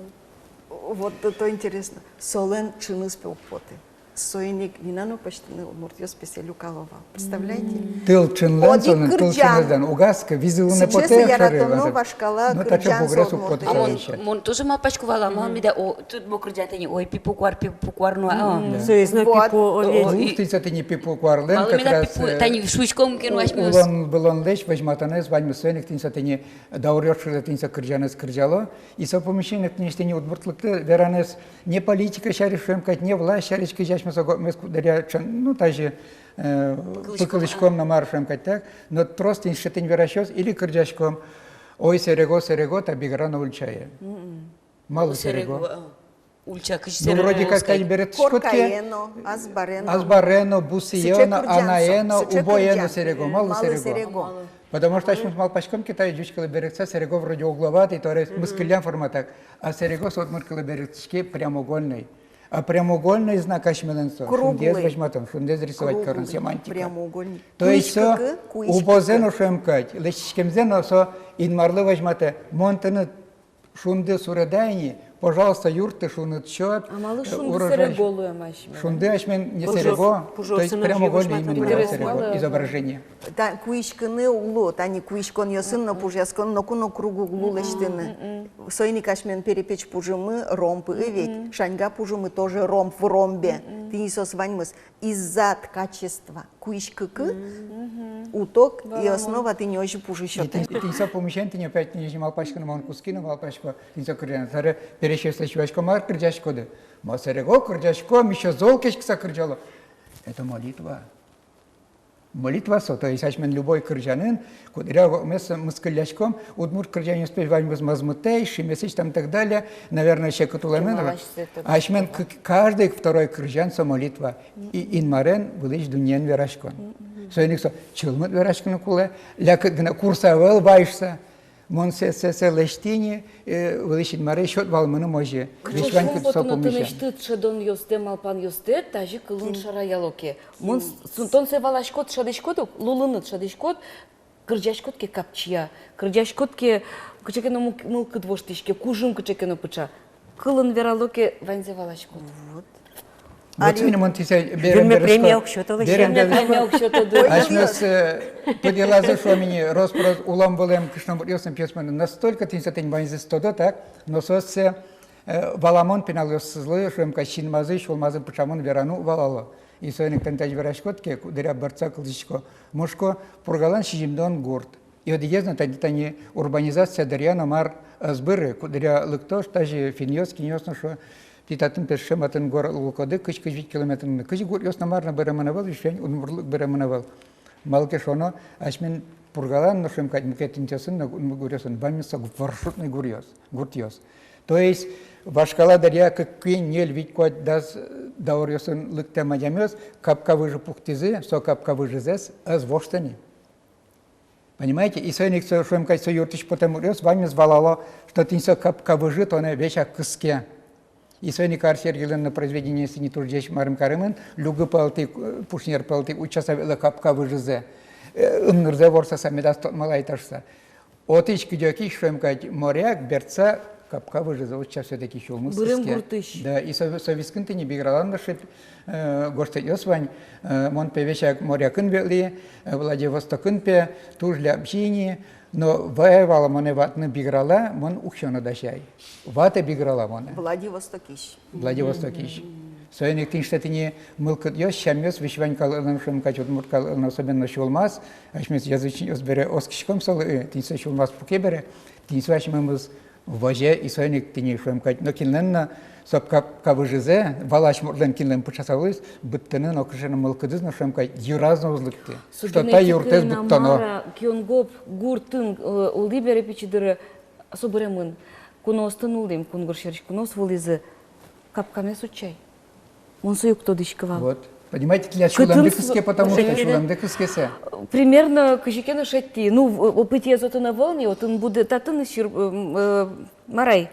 Вот то, то интересно. Солэн ӵыныз пе уг поты. Соин ик вина но пӧзьтыны удмуртъёс пе сое люкало вал. Представляете? Тыл ӵынлэн, одӥг солэн тыл кырӟан. Ӵынызлэн уг аскы, визылыны потэ шоры яратоно вазы. Вашкала но таӵе кырӟан бугрес со уг поты удмуртъёс. Мон тоже малпасько вал, а мон меда, о, тӥ бо кырӟатэ ни, ой, пипу куар, пипу куар, ну, а. Соиз но пипу, о, ведь. О, и тӥни со тӥни пипу куарлэн как раз, пипу, э, тани шуиськом ке, ну, асьмеос. Улон-вылонлэсь возьматонэз ваньмыз соин ик тӥни со тӥни дауръёс шоры тӥни со кырӟанэз кырӟало. И со пумысен ик тӥни, тӥни удмуртлыкты веранэз не политика сярысь, шуом кадь, не власть сярысь, кызьы асьмеос ог-огмес куддыръя ӵан, ну, тазьы, э, пыкылӥськом но мар, шуом кадь, так, но трос тӥни сыӵе тӥни верасьёс или кырӟаськом: ой, сэрего, сэрего та Бигра но ульчае. Малы сэрего? Сэрего, а. Ульча кызьы сэрего? Ну, вроде как тани берыктӥськод ке, коркае но, азбаре но, азбаре но, бусые но, анае но, убое но сэрего. Малы сэрего? Потому что асьмеос малпаськом ке, тае ӟуч кылэ берыктыса, сэрего вроде угловатый, то есть мыскыллян форматак. А сэрего со удмурт кылэ берыктӥське прямоугольный. А прямоугольный знак асьмелэн со круглый. Шундыез возьматон, шундыез рисовать карон, семантика. Прямоугольный. То есть со куиськыкы, куиськыкы. Убозэ но, шуом кадь, лэсьтӥськемзэ но со Инмарлы возьматэ: мон тыныд шунды суреда ини, пожалуйста, юртты, шуныт сёт. А малы, э, шунды урожай сэрего луэм асьмелэн? Шунды асьмелэн не сэрего, то есть прямоугольный именно сэрего изображение. Та куиськыны уг лу, тани куиськонъёсын но, пужъяськонын но ноку но круг уг лу лэсьтыны. Соин ик асьмелэн перепеч пужымы ромб, э, ведь, шаньга пужымы тоже ромб в ромбе. Тӥни соос ваньмыз из-за качества. Куиськыкы, уток и основа тӥни озьы пужы сётэ. И тӥни, и тӥни со пумысен тӥни опять тӥни озьы малпаськыны мон кутски но малпасько, тӥни со кырӟан. Собере пересьёслэсь юасько: мар кырӟаськоды? Ма, сэрего кырӟаськом, ещё зол кеськыса кырӟало. Это молитва. Молитва со, то есть асьмелэн любой кырӟанын, куддыръя ог-огмес мыскылляськом, удмурт кырӟанъёс пе ваньмыз мӧзмытэсь, шимесысь там и так далее, наверное, секыт улэмын. Асьмелэн к-, каждый второй кырӟан со молитва. И Инмарен, вылысь дуннеен вераськон. Соин ик со чылмыт вераськыны кулэ, лякыт гинэ курса ӧвӧл вайыса. Мон сэ, сэ, сэ лэсьтӥ ини, э, вылысь Инмарез сёт вал мыным озьы. Весь вань кыӵе со пумысен. Тынэсьтыд шӧдонъёстэ, малпанъёстэ тазьы кылын шараяло ке. Мон с-, тон сое валаськод, шӧдӥськод ук, лулыныз шӧдӥськод, кырӟаськод ке капчия, кырӟаськод ке, кыӵе ке но мыл-, мылкыд воштӥське, кужым кыӵе ке но пыӵа. Кылын верало ке, ваньзэ валаськод. Вот. Вот али соин ик мон тӥни сое берен, берен премия уг сётылы, берен, берен премия уг сётылы. Асьмеос, э, пыд йылазы, шуом ини, рос-прос улон вылэм кышномуртъёсын пьесманы настолько тӥни со тӥни ваньзэс тодо, так, но соос, э, валамон пиналъёсызлы, шуом кадь, синмазы, сюлмазы пыӵамон вераны уг валало. И соин ик тани тазьы вераськод ке, куддыръя бӧрдыса кылзӥсько. Мон шуисько, Пургалэн сизьымдон гурт. И одӥгез но тани, тани урбанизация дыръя но мар ӧз быры, куддыръя лыктозы тазьы финнъёс, кинъёс но шуо: тӥ татын пе сыӵе матын город луылӥськоды, кызь, кызь вить километр но. Кызьы гуртъёс но мар но быремын ӧвӧл, весь вань удмуртлык быремын ӧвӧл. Малы ке шуоно, асьмелэн Пургалан но, шуом кадь, мукет интыосын но, гу-, гуръёсын, ваньмыз со маршрутный гуръёс, гуртъёс. То есть вашкала дыръя кык, куинь, ньыль, вить, куать, дас, э, дауръёсын лыктэм адямиос капка выжы пуктӥзы, со капка выжызэс ӧз вошты ни. Понимаете? И соин ик со, шуом кадь, со юртысь потэм гуртъёс ваньмыз валало, что тӥни со капка выжы тонэ весяк кыске. И соин ик Ар Сергилэн но произведениосыз ини туж ӟеч марым каремын: Люгы пӧлтӥ, э, Пушнер пӧлтӥ утчаса ветлэ капка выжызэ, э, ымнырзэ ворсаса, медаз тодмалай шуса. Отысь кыдёкысь, шуом кадь, моряк бертса капка выжызэ утча, всё-таки сюлмыз кыске. Бырем гуртысь. Да, и со, со вискын тӥни Бигралан но шып, э, гожтэтъёс вань, э, мон пе весяк морякын ветлӥ, э, Владивостокын пе, туж лябӟи ни, но вае вал монэ ватны Биграла, мон уксё но дасяй. Ватэ Биграла монэ. Владивостокысь. Владивостокысь. Соин ик тӥни сыӵе тӥни мылкыдъёс, сямъёс весь вань калыклэн, шуом кадь, удмурт калыклэн, особенно сюлмаз, асьмеос язычникъёс бере оскиськом солы, э, тӥни со сюлмаз пуке бере, тӥни со асьмемыз Возе и соин ик тӥни, шуэм кадь, но кинлэн но со кап-, капка выжызэ, валась муртлэн кинлэн пыӵаса улӥз, быдтыны но кыӵе но мылкыдыз но, шуэм кадь, йыраз но уз лыкты. Что та юрттэт быдтоно. Генетикаен мар-а, Кёнгоп гуртын, э, улӥ бере пичи дыре, собере мон куноосты нуллӥм, кунгож сьӧрысь куноос вуылӥзы, капкамес утчай. Мон сое уг тодӥськы вал. Вот. Понимаете, тӥляд сюлэмды кыске, потому что сюлэмды кыскесэ. Примерно кызьы ке но шедьтӥ. Ну, в-, опытъёс отын ӧвӧл ни, отын будэ татын сир-, м, э, мар ай,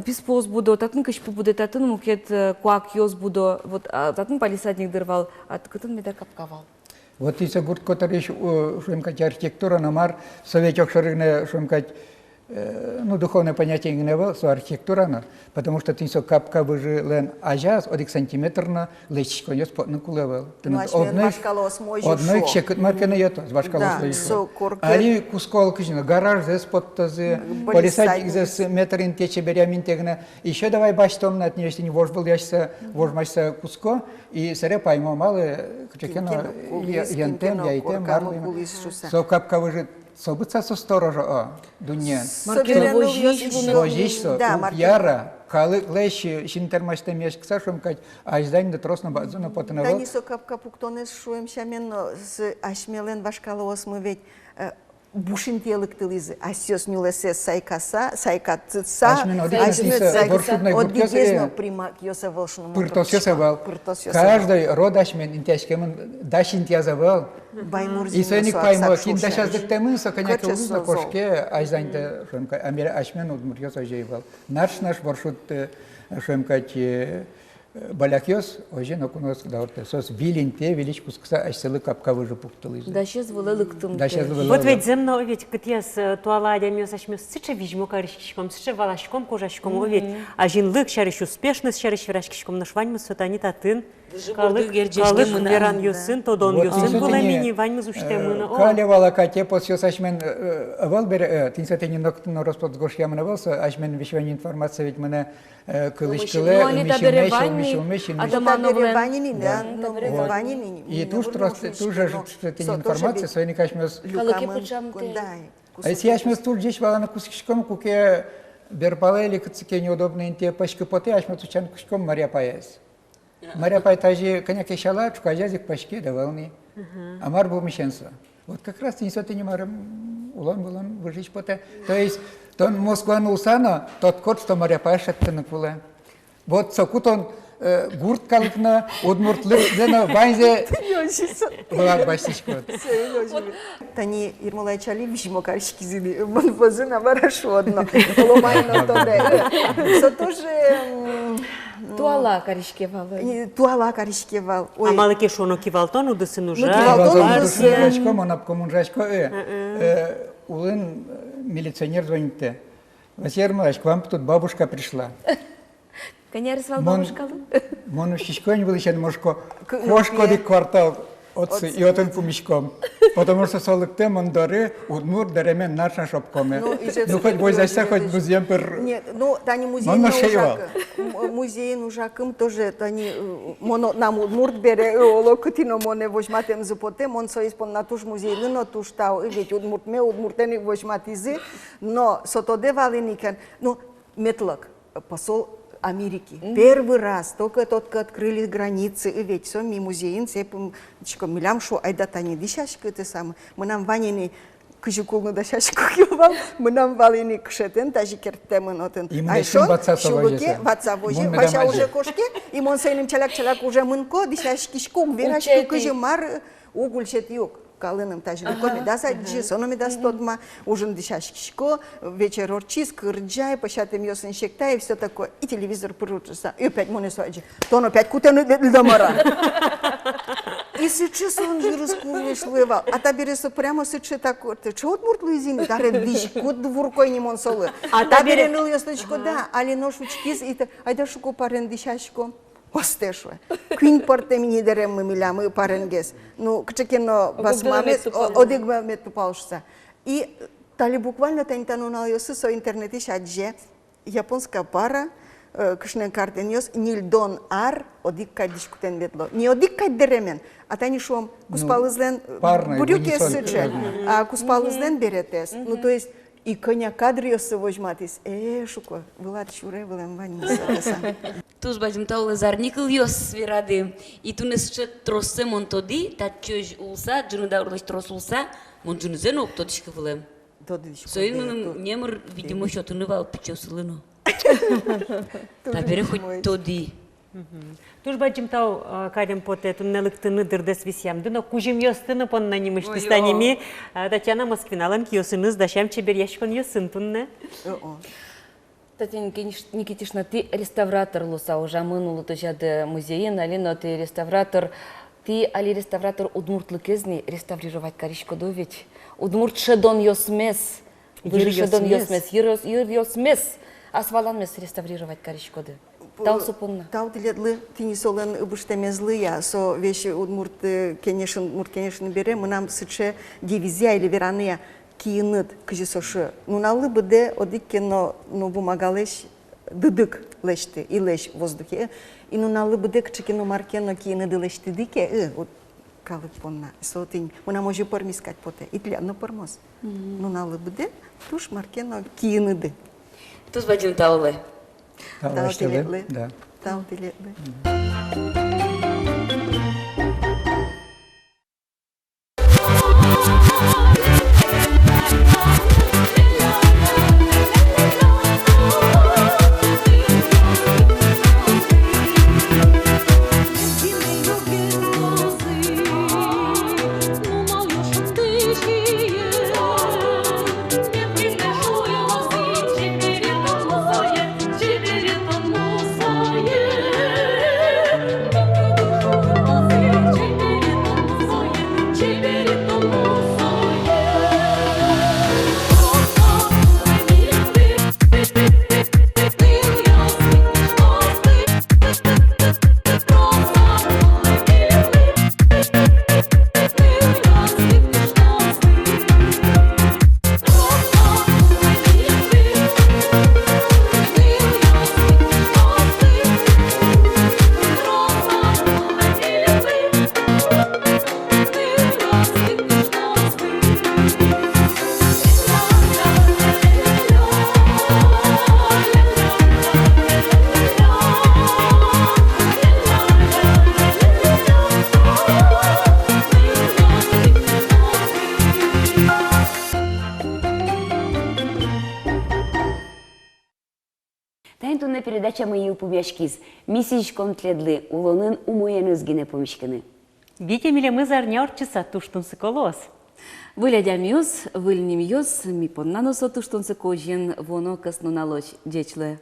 писпуос будо, татын кызьпу будэ, татын мукет, э, куакъёс будо. Вот, а татын палисадник дыр вал, а кытын меда капка вал. Вот тӥни со гурт котырысь, э, шуэм кадь, архитектура но мар, совет огшоры гинэ, шуэм кадь, э, ну, духовное понятие гинэ ӧвӧл, со архитектура но, потому что тӥни со капка выжылэн азяз одӥг сантиметр но лэсьтӥськонъёс потыны кулэ ӧвӧл. Ну, тынад асьмелэн одно ик, вашкалаосмы озьы одно ик шуо. Секыт мар ке но йӧтоз, вашкалаос. Да, лэсьтӥсько. Со корке. Али куско вал кызьы но, гаражзэс поттозы, м, палисадникзэс метр интые чеберъям интые гинэ. Ещё давай басьтом на, тӥни, если не вожвылъяськыса, вожмасьса куско, и сэре паймо, малы, кыӵе ке но, кин ке но кулӥз, я-, кин ке но йӧнтэм, яйтэм, коркамы марлы кулӥз шуса. Со капка выжы, со быдӟа со сторожа, о, дуннеын. Собере со нылъёс возись, ещё возись со, да, уг яра, калыклэсь синтэммасьтэмъяськыса, шуэм кадь, азьлань но трос но бадӟым но потыны ӧвӧл. Тани со капка пуктонэз, шуэм сямен но, с-, асьмелэн вашкалаосмы ведь, э, буш интые лыктылӥзы, асьсэос нюлэссэс сайкаса, сайкатыса, асьмелэн одӥгез но, сайкаса, боршудной, одӥгез но гуртъёс, э, примакъёс ӧвӧл шуыны, пыртосъёс ӧвӧл. Пыртосъёс ӧвӧл. Каждой род асьмелэн интыяськемын дась интыяз ӧвӧл. Баймурзин. И соин ик паймо, кин дасяз лыктэмын, со кӧня ке улӥз но кошке, азьлань та, шуэм кадь, а милям асьмелэн удмуртъёс озьы ӧвӧл. Наш-наш боршуд, э, шуэм кадь, э, балякъёс озьы но куноос дауртэ. Соос виль интые, вильысь кутскыса, асьсэлы капка выжы пуктылӥзы. Дасез вылэ лыктымтэ. Дасез вылэ лыктымтэ. Вот ведь зэм но, ведь кытӥяз, э, туала адямиос асьмеос сыӵе визьмо кариськиськом, сыӵе валаськом, кожаськом, о, ведь азинлык сярысь, успешность сярысь вераськиськом, нош ваньмыз со тани татын. Калык, калык веранъёсын, тодонъёсын вылэм ини, ваньмыз усьтэмын, о. Кале вал-а, катэ, посъёс асьмелэн, э, э, ӧвӧл бере, э, тӥни со тӥни нокытын но рос-прос гожъямын ӧвӧл со, асьмелэн висён информация ведь мынэ, э, кылысь кылэ, ымысь ымысь, ымысь ымысь. Адамановлэн. Да. И туж трос, туж ӧжыт тӥни информация, соин ик асьмеос люкамын. А если асьмеос туж ӟеч валаны кутскиськом, куке берпалэ или кытчы ке неудобной интые пӧськы потэ, асьмеос утчаны кутскиськом Марья апаез. Марья апай тазьы кӧня ке сяла, ӵуказяз ик паське да вал ни. Мгм. А мар бумысен со? Вот как раз тӥни со тӥни марым улон-вылон выжыысь потэ. То есть тон Москваын улыса но тодӥськод, что Марья апаез шедьтыны кулэ. Вот соку тон, э, гурт калык но, удмуртлык но, ваньзэ вылад басьтӥськод. Тани Ермолаич али визьмо кариськиз ини, мон вӧзын, а вара шуод но. Ломай но тодэ. Со тоже, м, туала кариське вал. И туала кариське вал. Ой. А малы ке шуоно, кивалтон удысын ужа. Ну, кивалтон удысын. Ужасько, мон обкомын ужасько, э, э, улын, э, милиционер звонитэ. Василий Ермолаевич, к вам тут бабушка пришла. Кӧня арес вал бабушкалы? Мон усьтӥсько ини вылысен, мон шуисько, кошкод ик квартал отчы, и отын пумиськом. Потому что со лыктэ мон доры удмурт дэремен наш-наш обкоме. Ну, хоть возьдаськыса, хоть музъем пыр. Нет, ну, тани музейын ужакы-, м-, музейын ужакым тоже, тани, э, мон, нам удмурт бере, э, оло кытӥ но монэ возьматэмзы потэ, мон соиз понна туж музейлы но туж тау, э, ведь удмуртме удмуртэн ик возьматӥзы, но со тодэ вал ини кен, ну, метлык. Посол Америки. Мгм. Первый раз, только только открыли границы, и ведь со ми музейын, сэ пум-, тӥсько, милям шуо, айда тани дӥсяськы, ты самый. Мынам вань ини, кызьы кулэ но дасяськыку ке вал, мынам вал ини кышетэн тазьы керттэмын отын. И мон ай эшшо шон ватса со сюлыке, возьыса. Ватса возьы, мон Вася медам уже кошке, и мон соин ӵаляк-ӵаляк уже мынӥсько, дӥсяськисько, уг вераськы, кызьы мар, уг ульчетӥ ук. Калыным тазьы но, ага, медаз адӟы, ага, со но медаз тодма, ужын дӥсяськисько, вечер ортчиз, кырӟай, пӧсятэмъёсын сектай, и всё такое. И телевизор пыр ортчыса, и опять монэ со адӟе. Тон опять кутэныд ветлӥд-а, мар-а? И сыӵе солэн йырыз кулэсь луэ вал. А табере со прямо сыӵе такой, сыӵе удмурт луиз ини, табере дӥськут вурко ини мон солы. А табере нылъёс тодӥсько, да, али нош учкиз, и та-, айда, шуко, парен дӥсяськом. Осте, шуэ. Куинь пӧртэм ини дэреммы милям, э, паренгес. Ну, кыӵе ке но басмамес, о, одӥг ме-, мед тупалоз шуса. И тали буквально тани та нуналъёсы со интернетысь адӟе: японская пара, э, кышнокартэнъёс ньыльдон ар одӥг кадь дӥськутэн ветло. Не одӥг кадь дэремен, а тани, шуом, кузпалызлэн, э, брюкез сыӵе, а кузпалызлэн беретэз. Ну, то есть, И кӧня кадръёссэ возьматӥз, э, шуко, вылад сюре вылэм вань ни со, тӥ сам. Туж бадӟым тау, Лиза, зарни кылъёс верады. И туннэ сыӵе троссэ мон тодӥ, татчозь улыса, ӝыны даурлэсь трос улыса, мон ӝынызэ но уг тодӥськы вылэм. Тодӥськод, соин мыным номыр, видимо, сётыны вал пичиослы но. Табере хоть тодӥ. Мгм. Туж бадӟым тау, э, кадь ӧм потэ туннэ лыктыны, дырдэс висъямды но, кузьымъёсты но понна нимысьтыз. Ой, тани о. Ми, э, Татьяна Москвиналэн киосыныз дасям чеберъяськонъёсын туннэ. О-о. Татьяна Никитиш-, Никитишна, тӥ реставратор луыса ужамын улӥськоды музейын, али но тӥ реставратор, тӥ али реставратор удмуртлыкез ни реставрировать кариськоды ведь. Удмурт шӧдонъёсмес, выжы шӧдонъёсмес, йыръёс-, йыръёсмес, асваланмес реставрировать кариськоды. Тау со понна. Тау тӥледлы, тӥни солэн ыбырттэмезлы я, со весь удмурт, э, кенешын, удмурт кенешын бере, мынам сыӵе девизъя или веранъя, киыныд, кызьы со шуэ, нуналлы быдэ одӥг ке но, ну, бумагалэсь дыдык лэсьты, и лэсь воздухе, и нуналлы быдэ кыӵе ке но мар ке но киыныды лэсьтӥды ке, э, вот, калык понна. Со тӥни, мынам озьы пӧрмиз кадь потэ, и тӥляд но пӧрмоз. Мгм. Нуналлы быдэ туж мар ке но киыныды. Туж бадӟым тау лэ. Тау, тау тӥледлы. Да. Тау тӥледлы. Мгм. Тани туннэ передачамы йылпумъяськиз. Ми сӥзиськом тӥледлы улонын умоеныз гинэ пумиськыны. Вите милемыз арня ортчыса туж тунсыко луоз. Выль адямиос, выль нимъёс, ми понна но со туж тунсыко озьыен вуоно кӧснуналозь. Ӟеч луэ.